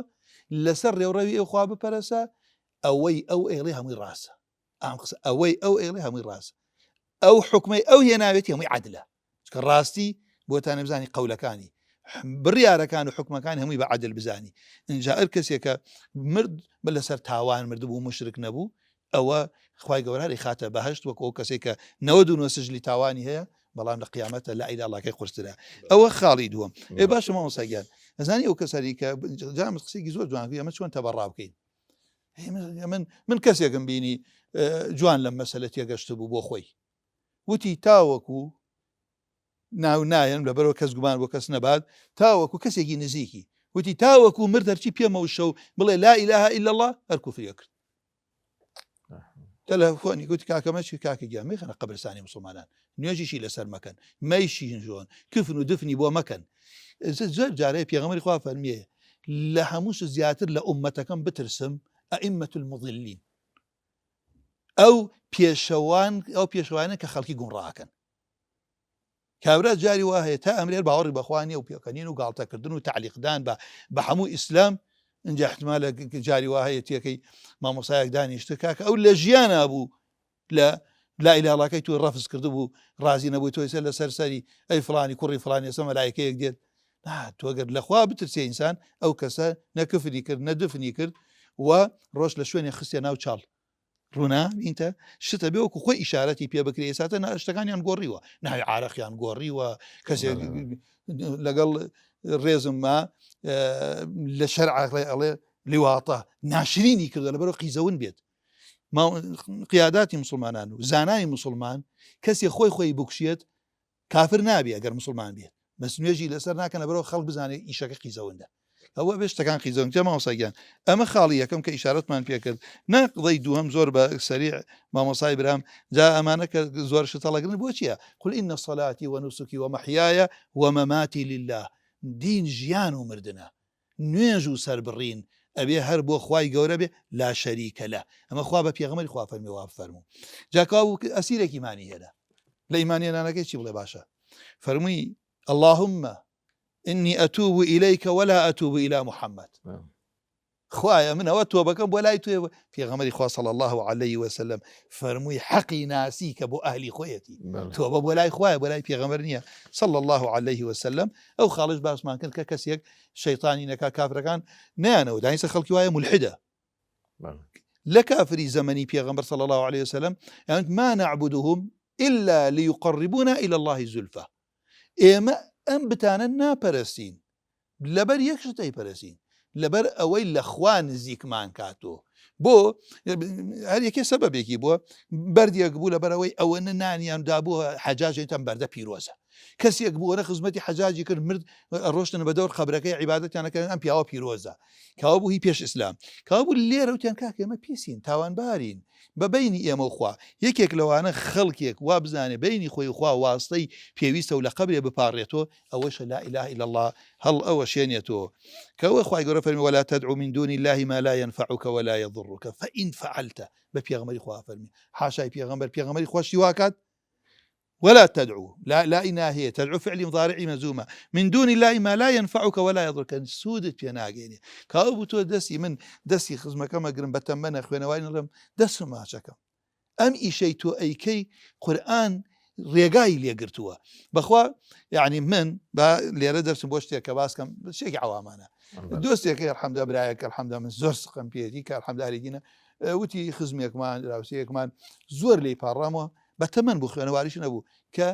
لەسەر ڕێوڕەوی ئەو خوا بپەرسە ئەوەی ئەو ئێڵێ هەمووی ڕاستە ئەم قسە ئەوەی ئەو ئێڵێ هەمووی ڕاست ئەو حکومەی ئەو هێناوێتی هەمووی عدلە چکە ڕاستی بۆتانە بزانی قەولەکانی بڕیارەکان و حکومەکان هەمووی بە عدل بزانی اینجا ئەر کەسێکە مرد بە لەسەر تاوان مردبوو مشرک نەبوو ئەوە خی گەوراری خاتە بەهشت وەک ئەو کەسێک کە 99 سجلی تاوانی هەیە بەڵام لە قیامەتە لا إله إلا الله کەی قورسترە ئەوە خاڵی دووەم ئێ باشە مامۆستا گیان ئەزانی ئەو کەسانی کە جامت قسێکی زۆر جوان ئەمە چۆن تەبەڕا بکەین من من کەسێکم بینی جوان لەم مەسەلە تێگەشت بوو بۆ خۆی وتی تاوەکو ناو نایەن لەبەرەوە کەس گومان بۆ کەس نەبات تاوەکو کەسێکی نزیکی وتی تاوەکو مرد هەرچی پێمە و شەو بڵێ لا إله إلا الله هەر کوفریە کرد تەلەفۆنی گوتی کاکەمە چی کاکە گیان میخەنە قەبرستانی مسلمانان نوێژیشی لەسەر مەکەن مەیشی ژۆن کفن و دفنی بۆ مەکەن زۆر جارێ پێغەمبەری خوا فەرمیێ لە هەمووش زیاتر لە ئومەتەکەم بترسم ئەئمة المضلین ئەو پێشەوان ئەو پێشوانە کە خەڵکی گومڕاکەن کابرا جاری وا هەیە تا ئەمرێت باوەڕی بەخوا نیە و پێکەنین و گاڵتەکردن و تەعلیقدان بە بە هەموو ئیسلام اینجا احتمالە جاری وا هەیە تێکەی مامۆسایەک دانیشتە کاکە ئەو لە ژیانا بوو لە لا إله إلا الله کەی تۆ ڕەفز کردبوو ڕازی نەبووی تۆ ئێستا لەسەر سەری ئەی فڵانی کوڕی فڵانی ئێستا مەلایکەیەک دێت نا تۆ گەر لەخوا بترسێ ئینسان ئەو کەسە نە کفری کرد نە دفنی کرد و ڕۆژ لە شوێنێ خستە ناو چاڵ ڕوونە بینتە شتە بێ وەکو خۆی ئیشارەتی پێ بکرێ ئێساتە شتەکانیان گۆڕیوە ناوی عارەقیان گۆڕیوە کەسێک لەگەڵ ڕێزم ما لە شەر عقلێ ئەڵێ لیواتە ناشرینی کردە لەبەرەوە قیزەون بێت قیاداتی مسلمانان و زانای مسلمان کەسی خۆی خۆی بکشێت کافر نابێ ئەگەر مسلمان بێت. بەس نوێژی لەسەر ناکەن لەبەرەوە خەڵک بزانێت ئیشەکە قیزەوەندە ئەوە بێ شتەکان قیزەون جا مامۆستا گیان ئەمە خاڵی یەکەم کە ئیشارەتمان پێکرد ناقضەی دووەم زۆر بە سەریع مامۆسای برام جا ئەمانە کە زۆر شت هەڵەگرن بۆ چییە قل إن صلاتي ونسكي ومحياي ومماتي لله دین ژیان و مردنە نوێژ و سەربڕین ئەبێ هەر بۆ خوای گەورە بێ لا شریک له ئەمە خوا بە پێغەمبەری خوا فەرمی وا بفەرموو جا کەوا ئەسیرێک ئیمانی هێنا لە ئیمان هێنانەکەی چی بڵێ باشە فەرمووی اللهم إني أتوب إليك ولا أتوب إلى محمد خوایە من ئەوە تۆبەکەم بۆ لای توێ پێغەمبەری خوا صلی الله علیه وسلم فەرمووی حەقی ناسی کە بۆ ئەهلی خۆیەتی تۆبە بۆ لای خوایە بۆ لای پێغەمبەر نییە صلی الله علیه وسلم ئەو خاڵش باسمان کرد کە کەسێک شەیطانی نەکا کافرەکان نیانەوە دایسە خەڵکی وایە ملحدە لە کافری زەمەنی پێغەمبەر صلی الله علیه وسلم یان ما نعبدهم إلا ليقربونا إلى الله زلفى ئێمە ئەم بتانە ناپەرستین لەبەر یەک شت ئەیپەرستین لەبەر ئەوەی لە خوا نزیکمان کاتۆ بۆ هەر یەکێ سەبەبێکی بووە بەردێک بوو لەبەرەوەی ئەوەنە نانیان دابووە حەجاجێتان بەردە پیرۆزە کەسێک بوو وەرە خزمەتی حەجاجی کرد مرد ڕۆشتن بە دەور قەبرەکەی عیبادەتیانەکەن ئەم پیاوە پیرۆزە کاوە بوو هی پێش ئیسلام کاوە بوو لێرە وتیان کاکە ئێمە پیسین تاوانبارین بە بینی ئێمە و خوا یەکێک لەوانە خەڵکێک وا بزانێ بینی خۆی خوا واستەی پێویستە و لە قەبرێ بپاڕێتەوە ئەوەشە لا اله الا الله هەڵ ئەوەشێنێتەوە کەوە خوای گەورە فەرمی ولا تدعو من دون الله ما لا ينفعك ولا يضرك فإن فعلت بە پێغەمبەری خوا فەرمی حاشای پێغەمبەر پێغەمبەری خواشی واکات ولا تدعو لا لا ناهية تدعو فعل مضارع مجزومة من دون الله ما لا ينفعك ولا يضرك سوودت پێ ناگەێنێ کاوە بوو تۆ دەستی من دەستی خزمەکەمە گرم بە تەمەنە خوێنەواری نڵم دەستم ماچەکەم ئەم ئیشەی تۆ ئەیکەی قورئان ڕێگای لێگرتووە بەخوا یعنی من با لێرە دەرسم بۆ شتێک کە باسکەم شتێکی عوامانە دۆستێکەکەی الحەمدا برایەکە الحەمدا من زۆر سقم پێێتی کە الحەمداری دینە وتی خزمێکمان دراوسەیەکمان زۆر لی پاڕامەوە بە تەمەن بوو خوێنەواریش نەبوو کە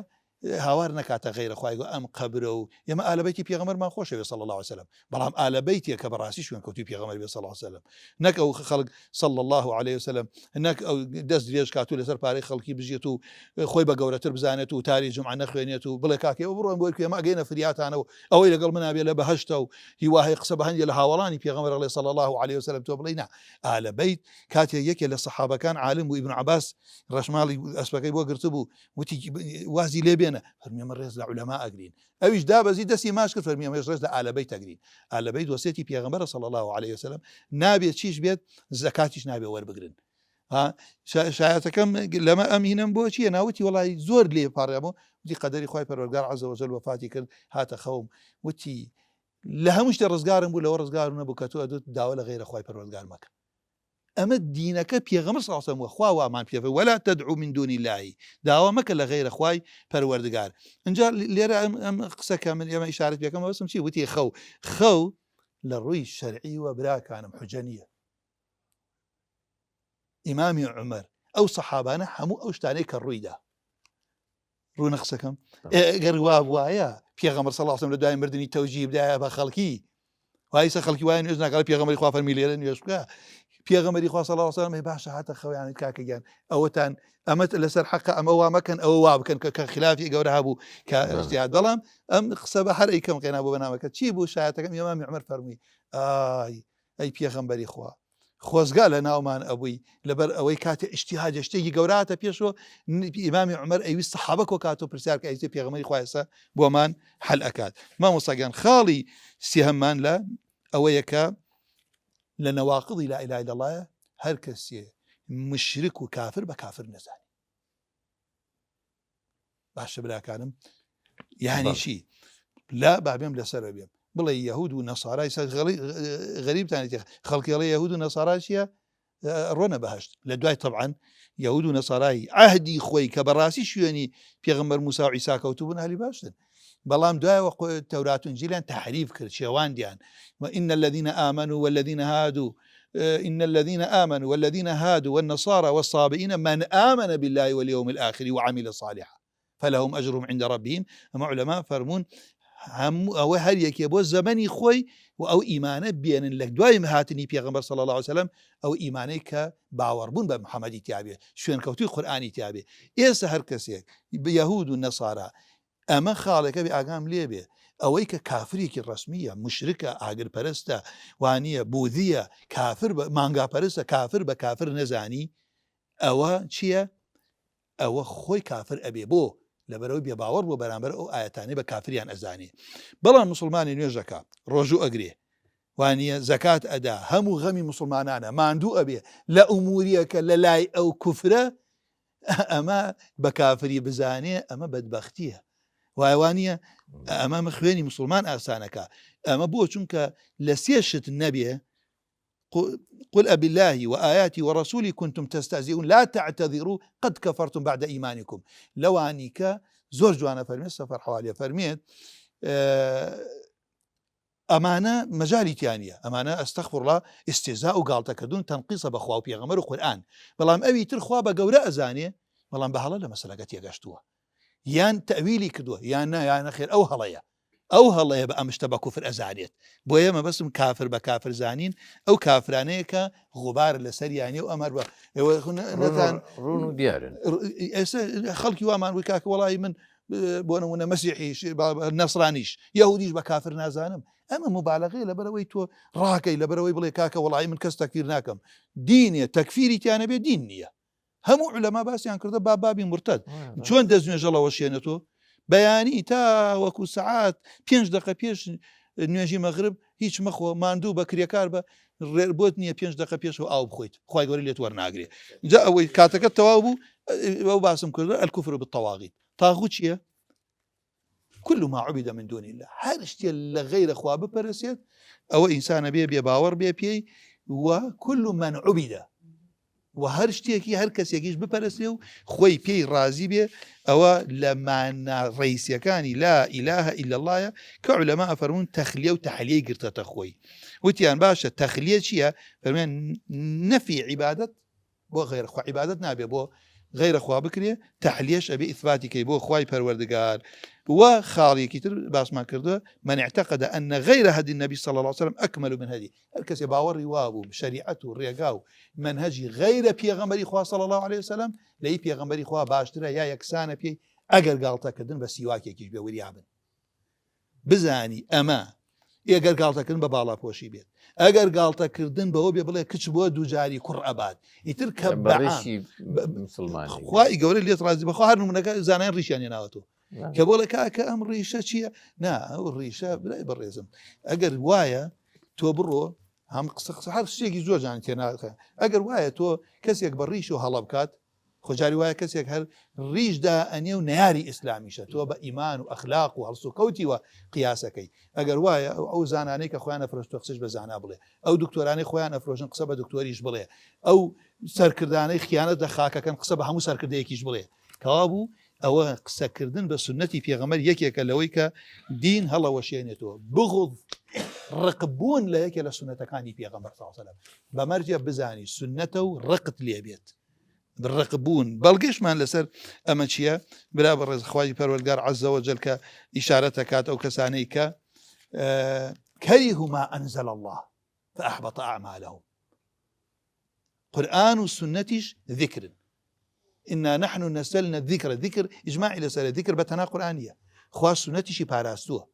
هاوار نەکاتە غەیرە خوای گۆ ئەم قەبرە و ئێمە ئالەبەیتی پێغەمبەرمان خۆشەوێ صلی الله علیه وسلم بەڵام ئالەبەیتێک کە بەڕاستی شوێن کەوتوی پێغەمبەر بێ صلی الله علیه وسلم نەک ئەو خەڵک صلی الله علیه وسلم نەک ئەو دەست درێژ کات و لەسەر پارەی خەڵکی بژێت و خۆی بە گەورەتر بزانێت و تاری جمعە نەخوێنێت و بڵێ کاکە ئێوە بڕۆن بۆی کوێ ئەمە ئەگەینە فریاتانە و ئەوەی لەگەڵ منا بێ لە بەهەشتە و هیواهی قسە بە هەندێ لە هاوەڵانی پێغەمبەر ئەڵێ صلی الله علیه وسلم تۆ بڵێ نا ئالەبەیت کاتێک یەکێ لە سەحابەکان عالم بوو ئیبن عباس ڕەشماڵی ئەسپەکەی بۆ گرتبوو وتی وازی لێ بێنە فەرمی ئەمە ڕێز لە عولەما ئەگرین ئەویش دابەزی دەستی ماچ کرد فەرمی ئەمەش ڕێز لە ئالەبەیت ئەگرین ئالەبەیت وەسێتی پێغەمبەرە صلی الله علیه وسلم نابێت چیش بێت زەکاتیش نابێ وەربگرن شایەتەکەم لەمە ئەم هینم بۆ چییە ناوتی وڵی زۆر لێ پاڕێمەوە وتی قەدەری خی پەروەردگار عز وجل وفاتی کرد هاتە خەوم وتی لە هەموو شتێ ڕزگارم بوو لەوە ڕزگار نەبوو کە تۆ ئەدوت داوا لە غیرە خوای پەروەردگار مەکە ئەمە دینەکە پێغەمبەر صلی اللە علیه و سلم خوا وامان پێ ولا تدعو من دون الله داوا مەکە لە غەیرە خوای پەروەردگار اینجا لێرە ئەم قسەکە من ئێمە ئیشارەت پێکەم بەسم چی وتی خەو خەو لە ڕووی شەرعی و براکانم حجە نییە ئیمامی عمر ئەو سەحابانە هەموو ئەو شتانەی کە ڕوویدا ڕوونە قسەکەم گەر وا بواە پێغەمبەر صلی الله علیه و لە دوای مردنی تەوجیه بدایە بە خەڵکی وایسە خەڵکی وایە نوێژ ناکات پێغەمبەری خوا فەرمی لێرە نوێژ بکە پێغەمبەری خوا صلی الله علیه و سلم باشە هاتە خەویان کاکە گیان ئەوەتان ئەمەت لەسەر حەقە ئەمە وا مەکەن ئەوە وا بکەن کە کە خلافی گەورە هەبوو کە اجتهاد بەڵام ئەم قسە بە هەر ئەیکەم قێنا بۆ بەنامەکە چی بوو شایەتەکەم ئیمامی عومەر فەرمووی ئای ئەی پێغەمبەری خوا خۆزگا لە ناومان ئەبووی لەبەر ئەوەی کاتێ ئیجتیهادێ شتێکی گەورە هاتە پێشەوە ئیمامی عومەر ئەیویست سەحابە کۆ کاتەوە پرسیار کە ئەیتێ پێغەمبەری خوا ئێستا بۆمان حەل ئەکات مامۆستا گیان خاڵی سێهەممان لە ئەوەیە کە لە نەواقضی لا اله الا الله هەر کەسێ مشرک و کافر بە کافر نەزانی باشە براکانم یعنی چی لا بابێم لەسەر بێم بڵێ یەهود و نەسارای سەر غەریبتانی خەڵکیڵێ یەهود و نەسارا چییە ڕۆنە بەهشت لە دوای طبعاان یەهود و نەسارایی عهدی خۆی کە بەڕاستی شوێنی پێغمبەر موسا و عیسا کەوتبوون هەلی باشتن بەڵام دوایەوە تەورات و ئینجیلیان تحریف کرد شێواندیان وإن الذين آمنوا والذين هادوا إن الذين آمنوا والذين هادوا والنصارى والصابئين من آمن بالله واليوم الآخر وعمل صالحا فلهم أجرهم عند ربهم ئەمە علەما فەرموون هەموو ئەوە هەر یەکێ بۆ زەمەنی خۆی و ئەو ئیمانە بێنن لە دوای هاتنی پێغەمبەر صلی الله علیه وسلم ئەو ئیمانەی کە باوەڕبوون بە محەممەدی تیاابێ شوێنکەوتوی قورئانی تیاابێ ئێستا هەر کەسێک یەهود و نەسارا. ئەمە خاڵێکە بێ ئاگام لێ بێ ئەوەی کە کافرێکی ڕەسمیە مشرکە ئاگرپەرستە وانە بوذیە کافر بە مانگاپەرستە کافر بە کافر نەزانی ئەوە چییە؟ ئەوە خۆی کافر ئەبێ بۆ؟ لەبەرئەوەی بێباوەڕ بووە بەرامبەر ئەو ئایەتانەی بە کافریان ئەزانێ بەڵام موسڵمانی نوێژ ئەکا ڕۆژوو ئەگرێ وانیە زەکات ئەدا هەموو غەمی موسڵمانانە ماندوو ئەبێ لە ئوموریەکە لە لای ئەو کوفرە ئەمە بە کافری بزانێ ئەمە بەدبەختیە وایە وانە ئەمە خوێنی مسلمان ئاسانەکە ئەمە بۆ چونکە لە سێ شت نەبێ قل أبالله وآياته ورسوله كنتم تستهزئون لا تعتذروا قد كفرتم بعد إيمانكم لەوانی کە زۆر جوانە فەرمێت سەفەر حوالیە فەرمێت ئەمانە مەجای تیانە ئەمانە ئەستەخفرڵا ئستێزا و گاڵتەکردن تەنقیسە بەخوا و پێغەمەر و قورآن بەڵام ئەوی تر خوا بە گەورە ئەزانێ بەڵام بە هەڵە لە مەسەلەکە تێگەشتووە یان تەویلی کردووە یان نا یان نەخێر ئەو هەڵەیە ئەو هەڵەیە بە ئەم شتە بە کوفر ئەزانێت بۆیە مەبەستم کافر بە کافر زانین ئەو کافرانەیە کە غوبار لەسەر یانە و ئەمەر بە ئێوە نەتان ڕوون و دیارن ئێستا خەڵکی وامان وی کاکە وەڵی من بۆ نمونە مەسیحیش نەسرانیش یەهودیش بە کافر نازانم ئەمە مبالغەیە لەبەرەوەی تۆ ڕاکەی لەبەرەوەی بڵێ کاکە وەڵی من کەس تەکفیر ناکەم دینێ تەکفیری تیانە بێ دین نییە هەموو علەما باسیان کردە با بابی مرتد چۆن دەست نوێژەڵەوە شێنێتەوە بەیانی تا وەکو سەعات پێنج دقە پێش نوێژی مەغرب هیچ مەخۆ ماندوو بە کرێکار بە ڕێر بۆت نییە پێنج دقە پێشەوە ئاو بخۆیت خی گەوری لێت وەرناگرێ جا ئەوەی کاتەکە تەواو بوو ئەو باسم کردو الكفر بالطواغیت تاغوت چییە؟ كل ما عبد من دون الله هەر شتێ لە غەیرە خوا بپەرسێت ئەوە ئینسانە بێ بێ باوەڕ بێ پێی و كل من عبد و هەر شتێکی هەر کەسێکیش بپەرسێ و خۆی پێی ڕازی بێ ئەوە لە مانا ڕئیسیەکانی لا إله إلا الله کە علەما ئەفەرموون تەخلیە و تەحلیەی گرتەتە خۆی وتیان باشە تەخلیە چییە فەرمیان نەفی عیبادەت بۆ غەیرە خوا عیبادەت نابێ بۆ غەیرە خوا بکرێ تەحلیەش ئەبێ ئیثباتی کەی بۆ خوای پەروەردگار و خاڵێکی تر باسمان کردووە من اعتقد ان غير هدي النبي صلى الله عليه وسلم اكمل من هدي هەر کەسێ باوەڕی وابوو شەریعەت و ڕێگا و منهجی غەیرە پێغەمبەری خوا صلی الله عليه وسلم لەی پێغەمبەری خوا باشترە یا یەکسانە پێی ئەگەر گاڵتەکردن بە سیواکێکیش بێ وریابن بزانی ئەمە ئێگەر گاڵتەکردن بە باڵاپۆشی بێت ئەگەر گاڵتەکردن بەوە بێ بڵێ کچ بۆ دووجاری کوڕ ئەبات ئیتر کە بەڕیشی مسلمان خوای گەورە لێت ڕازی بەخوا هەر نمونەکە زانایان ڕیشیان هێناوەتەوە کە بۆڵێ کاکە ئەم ڕیشە چییە نا ئەو ڕیشە برای بەڕێزم ئەگەر وایە تۆ بڕۆ هەم قسە قسە هەر شتێکی زۆر جان تێناکە ئەگەر وایە تۆ کەسێک بە ڕیش و هەڵە بکات خۆ جاری وایە کەسێک هەر ڕیش دا ئەنێ و نەیاری ئیسلامیشە تۆ بە ئیمان و ئەخلاق و هەڵسوکەوتی وە قیاسەکەی ئەگەر وایە ئەو ئەو زانانەی کە خۆیان ئەفرۆشتوە قسەش بە زانا بڵێ ئەو دکتۆرانەی خۆیان ئەفرۆشن قسە بە دکتۆریش بڵێ ئەو سەرکردانەی خیانەت لە خاکەکەن قسە بە هەموو سەرکردەیەکیش بڵێ کەوابوو ئەوە قسەکردن بە سوننەتی پێغەمبەر یەکێکە لەوەی کە دین هەڵەوەشێنێتەوە بغض ڕقبوون لە یەکێ لە سوننەتەکانی پێغەمبەر صلی الله علیه و سلم بە مەرجێ بزانی سوننەتە و ڕقت لێ بێت ڕقبوون بەڵگەشمان لەسەر ئەمە چییە برا بە ڕێز خوای پەروەردگار عز وجل کە ئیشارەت دەکات ئەو کەسانەی کە كرهوا ما أنزل الله فأحبط أعمالهم قورآن و سوننەتیش ذیکرن إنا نحن نزلنا الذکر ذکر ئیجماعی لەسەرە ذکر بە تەنها قورآن نییە خوا سوننەتیشی پاراستووە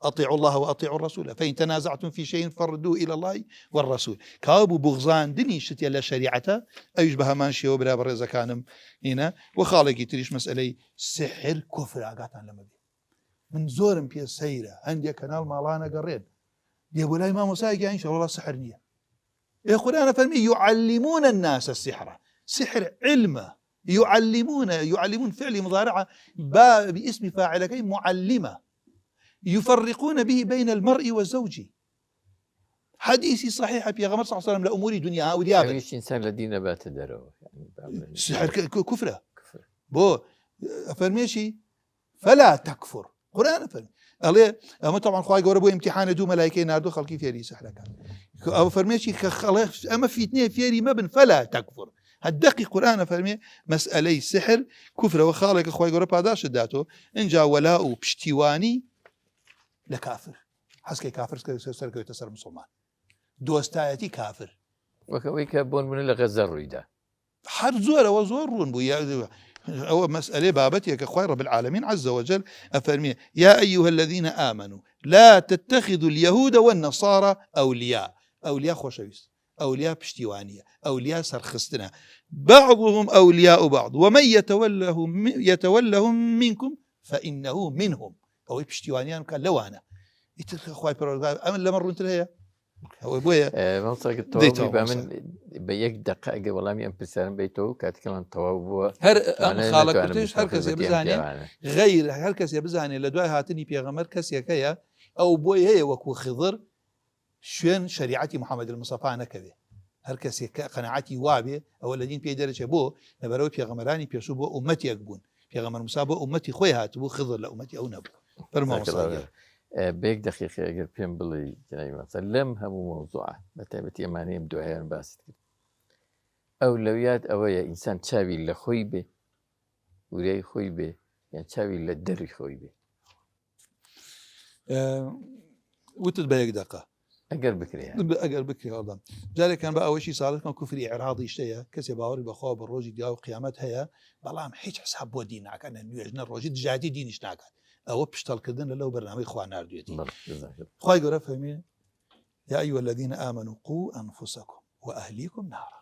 أطيعوا الله وأطيعوا الرسول فإن تنازعتم في شيء فردوه إلى الله والرسول کابوو بغزاندنی شتێ لە شەریعەتە ئەویش بە هەمان شێوە برا بەڕێزەکانم هینە و خاڵێکی تریش مەسئلەی سحر کوفر ئاگاتان لەمە بێ من زۆرم پێ سەیرە هەندێک کەناڵ ماڵانە گەڕێن دێ بۆ لای مامۆسایەکی ئاین وەڵا سحر نییە ئێ قورئان فەرمی يعلمون الناس السحر سحر علمە يعلمون يعلمون فعل مضارعة با باسم فاعلەکەی معلمە يفرقون به بين المرء والزوج حديثي صحيح پێغەمبەر صلى الله عليه وسلم لە ئوموری دنیا وریا بن ئەویش ئینسان لە دین ئەباتە دەرەوە سحر کوفرە بۆ فەرمێشی فلا تکفر قورئان فەرمی ئەڵێ ئەمە تەبعەن خوای گەورە بۆ ئیمتیحانە دوو مەلایکەی ناردو خەڵکی فێری سحرەکان ئەو فەرمێکی کە خەڵێ ئەمە فیتنەیە فێری مەبن فلا تکفر هەدەقی قورئانە فەرمێ مەسئلەی سحر کوفرەوە خاڵێکە خوای گەورە پاداشت داتۆ اینجا وەلا و پشتیوانی لە کافر حەسکەی کافر سەرکەوێتە سەر مسلمان دۆستایەتی کافر وەکەوەی کە بۆن منە لە غەزە ڕوویدا هەر زۆرەوە زۆر ڕوون بوو. ئەوە مەسئلەی بابەتێکە خوای رب العالمین عز وجل ئەفەرمێ یا أيها الذين آمنوا لا تتخذوا اليهود والنصارى أولياء ئەولیا خۆشەویست ئەولیا پشتیوانیە ئەولیا سەرخستنە بعضهم أولياء بعض ومن يتولهم يتولهم منكم فإنه منهم ئەوەی پشتیوانیان بکات لەوانە ئیتر خوای پەروەردگار ئەمن لەمە ڕوونتر هەیە ئەوەی بۆیە بە من بە یەک دقە ئەگە وەڵامی ئەم پرسیارم بیتەوە کاتێکمان تەواو بووە هەر ئەم خاڵە کوردش هەر کەسێ بزانێ غیر هەر کەسێ بزانێ لە دوای هاتنی پێغەمەر کەسێکەیە ئەو بۆی هەیە وەکو خضر شوێن شریعەتی محەممەد المسەفا نەکەوێ هەر کەسێک کە قەنەعەتی وابێ ئەوە لە دین پێی دەرەچێ بۆ لەبەرەوەی پێغەمەرانی پێشوو بۆ ئومەتێک بوون پێغەمبەر موسا بۆ ئومەتی خۆی هاتبوو خضر لە ئومەتی ئەو نەبوو فەرموو بە یەک دەقیقە ئەگەر پێم بڵێی جەنابی مامۆستا لەم هەموو مەوزوعە بە تایبەتی ئەمانەی ئەم دوایان باست کرد ئەولەویات ئەوەیە ئینسان چاوی لە خۆی بێ وریای خۆی بێ یان چاوی لە دەری خۆی بێ وتت بە یەک دقە ئەگەر بکرێ ئەگەر بکرێ هەڵدەم جارێکان بە ئەوەشی ساڵەکان کوفری عێراضی شتەیە کەسێ باوەڕی بەخوا بە ڕۆژی دیا و قیامەت هەیە بەڵام هیچ حساب بۆ دین ناکات نە نوێژ نە ڕۆژی دژایەتی دینیش ناکات ئەوە پشتەڵکردن لە لەو بەرنامەی خوا ناردوێتی خوای گەورە فەرمی يا أيها الذين آمنوا قوا أنفسكم وأهليكم نارا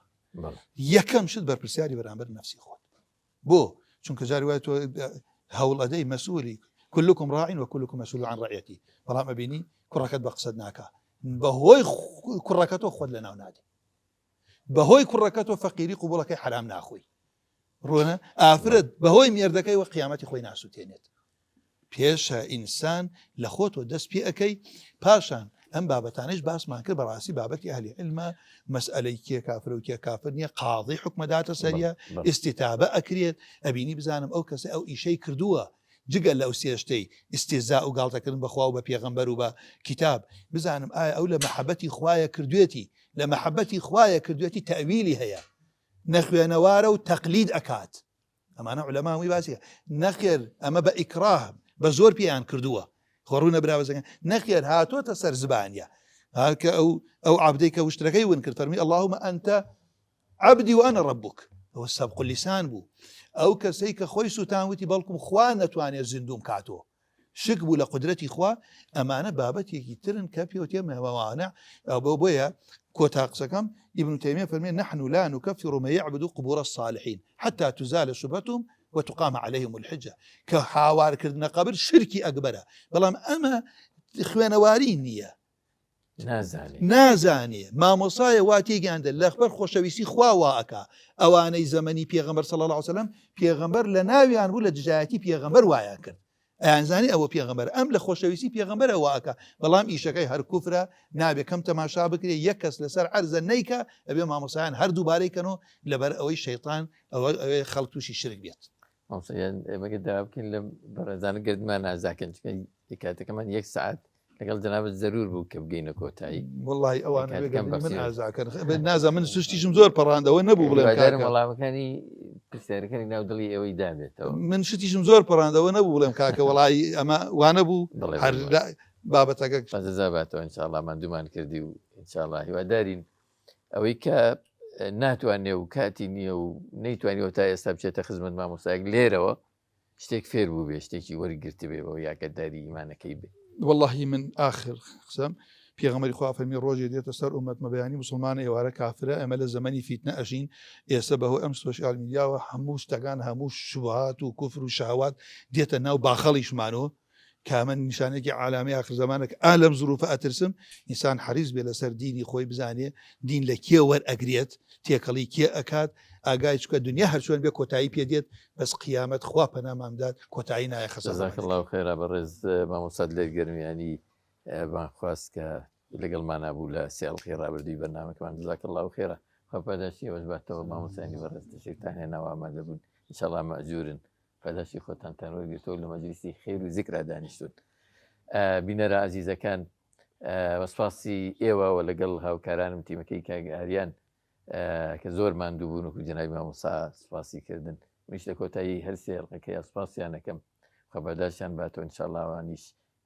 یەکەم شت بەرپرسیاری بەرامبەر نفسی خۆت بۆ؟ چونکە جاری وایە تۆ هەوڵ ئەدەی مەسئولی كلكم راع وكلكم مسؤول عن رعيته بەڵام ئەبینی کوڕەکەت بە قسەت ناکا بەهۆی کوڕەکەتۆ خۆت لەناو نادەی بەهۆی کوڕەکەتۆ فەقیری قوبڵەکەی حرام ناخۆی ڕۆنە ئافرەت بەهۆی مێردەکەی وە قیامەتی خۆی ناسووتێنێت پێشە ئینسان لە خۆتەوە دەست پێ ئەکەی پاشان ئەم بابەتانەش باسمان کرد بەڕاستی بابەتی ئەهلی علمە مەسئلەی کێ کافر و کێ کافر نییە قاضی حکومەداتە سەریە ئیسیتابە ئەکرێت ئەبینی بزانم ئەو کەسە ئەو ئیشەی کردووە جگە لەو سێشتەی ئیسیزا و گاڵتەکردن بەخوا و بە پێغەمبەر و بە کتاب بزانم ئایا ئەو لە مەحەبەتی خوایە کردوێتی لە مەحەبەتی خوایە کردوێتی تەویلی هەیە نەخوێنەوارە و تەقلید ئەکات ئەمانە عولەما هەمووی باسی نەخێر ئەمە بە ئیکراه بە زۆر پێیان کردووە خۆ ڕوونە براوەزەکە نەخێر هاتۆتە سەر زبانە هاکە ئەو ئەو عبدەی کە وشترەکەی ون کرد فەرمی اللهم أنت عبدي وأنا ربك ئەوە سبق اللسان بوو ئەو کەسەی کە خۆی سووتان وتی بەڵکم خوا نەتوانێت زیندوم کاتۆ شک بوو لە قودرەتی خوا ئەمانە بابەتێکی ترن کە پێوتێ مەوانە بۆ بۆیە کۆتا قسەکەم ابن تيمية فەرمێ نحن لا نكفر من يعبد قبور الصالحين حتى تزال شبهتهم وتقام عليهم الحجة کە هاوارکردنە قبر شرکی ئەکبەرە بەڵام ئەمە خوێنەواری نییە نازانێ نازانێ مامۆسایە وا تێگەیاندە لەخبەر خۆشەویستی خوا وا ئەکا ئەوانەی زەمەنی پێغەمبەر صلی الله علیه وسلم پێغەمبەر لە ناویان بوو لە دژایەتی پێغەمبەر وایان کرد ئەیانزانی ئەوە پێغەمبەر ئەم لە خۆشەویستی پێغەمبەرە وا ئەکا بەڵام ئیشەکەی هەر کوفرە نابێ کەم تەماشا بکرێ یەک کەس لەسەر عەرزە نیکە ئەبێ مامۆسایان هەر دووبارەی کەنەوە لەبەر ئەوەی شەیطان ئەوە ئەوێ خەڵک تووشی شرک بێت مامۆستا ئێمە گەر داوا بکەین لەم بەڕێزانە گردمان نازاکەن چونکە کاتەکەمان یەک سعات لەگەڵ جەنابت زەرور بوو کە بگەینە کۆتایی وڵی ئەوان من ئازاکەن نازە من سوشتیشم زۆر پەڕاندەوە نەبوو بڵێم وەڵامەکانی پرسیارەکانی ناو دڵی ئێوەی دابێتەوە من شتیشم زۆر پەڕاندەوە نەبوو بڵێم کاکە وڵی ئەمە وانە بوو هەر بابەتەکە جزاباتەوە انشاءالله ماندوومان کردی و انشاءالله هیوادارین ئەوەی کە ناتوانێ و کاتی نییە و نەیتوانیەوە تا ئێستا بچێتە خزمەت مامۆستایەک لێرەوە شتێک فێر بوو بێ شتێکی وەرگرت بێ بەوە یاگەداری ئیمانەکەی بێ. وەڵاهی من ئاخر قسەم پێغەمبەری خوا فەرمی ڕۆژێ دێتە سەر ئومەت مەبەیانی موسڵمانە ئێوارە کافرە ئێمە لە زەمەنی فیتنە ئەژین ئێستا بەهۆی ئەم سۆشیال میدیاوە هەموو شتەکان هەموو شوبهات و کوفر و شەهوات دێتە ناو باخەڵیشمانەوە کامە نیشانێکی عالامی آخر زمانە کە ئا لەم زروفە ئەترسم ئینسان حەریس بێ لەسەر دینی خۆی بزانێ دین لە کێ وەرئەگرێت تێکەڵی کێ ئەکات ئاگای چکە دنیا هەرچۆن بێ کۆتایی پێ دێت بەس قیامەت خوا پەنامان بدات کۆتایی نایە خەسە جزاک الله خێرا بەڕێز مامۆستا دلێر گەرمیانی بانگخواست کە لەگەڵمانا بوو لە سێ ئەڵقەی ڕابردووی بەرنامەکەمان جزاک الله خێرا خوا پاداشتی ئێوەش باتەوە مامۆستایانی بەڕێز تەشریفتان هێناوە ئامادە بوون ان شاء الله مەئجورن پاداشتی خۆتانتان وەرگرتەوە لە مەجلیسی خێر و زیکرا دانیشتون بینەرە ئازیزەکان وەسپاسی ئێوە و لەگەڵ هاوکارانم تیمەکەی کاک ئاریان کە زۆر ماندوو بوون و جەنابی مامۆستا سپاسی کردن منیش لە کۆتایی هەر سێ ئەڵقەکەی سپاسیان ئەکەم خەبەرداشیان باتەوە انشاءاللە ئەوانیش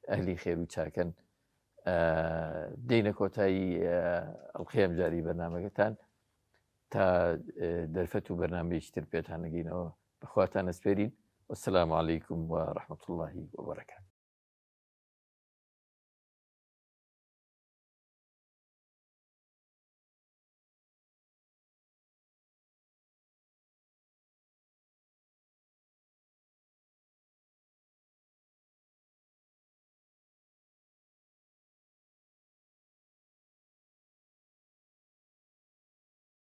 ئەهلی خێر و چاکەن دێینە کۆتایی ئەڵقەی ئەمجاری بەرنامەکەتان تا دەرفەت و بەرنامەیەکی تر پێتان نەگەینەوە. بەخواتان ئەسپێرین. والسلام علیکم و رحمة اللە و برکاته.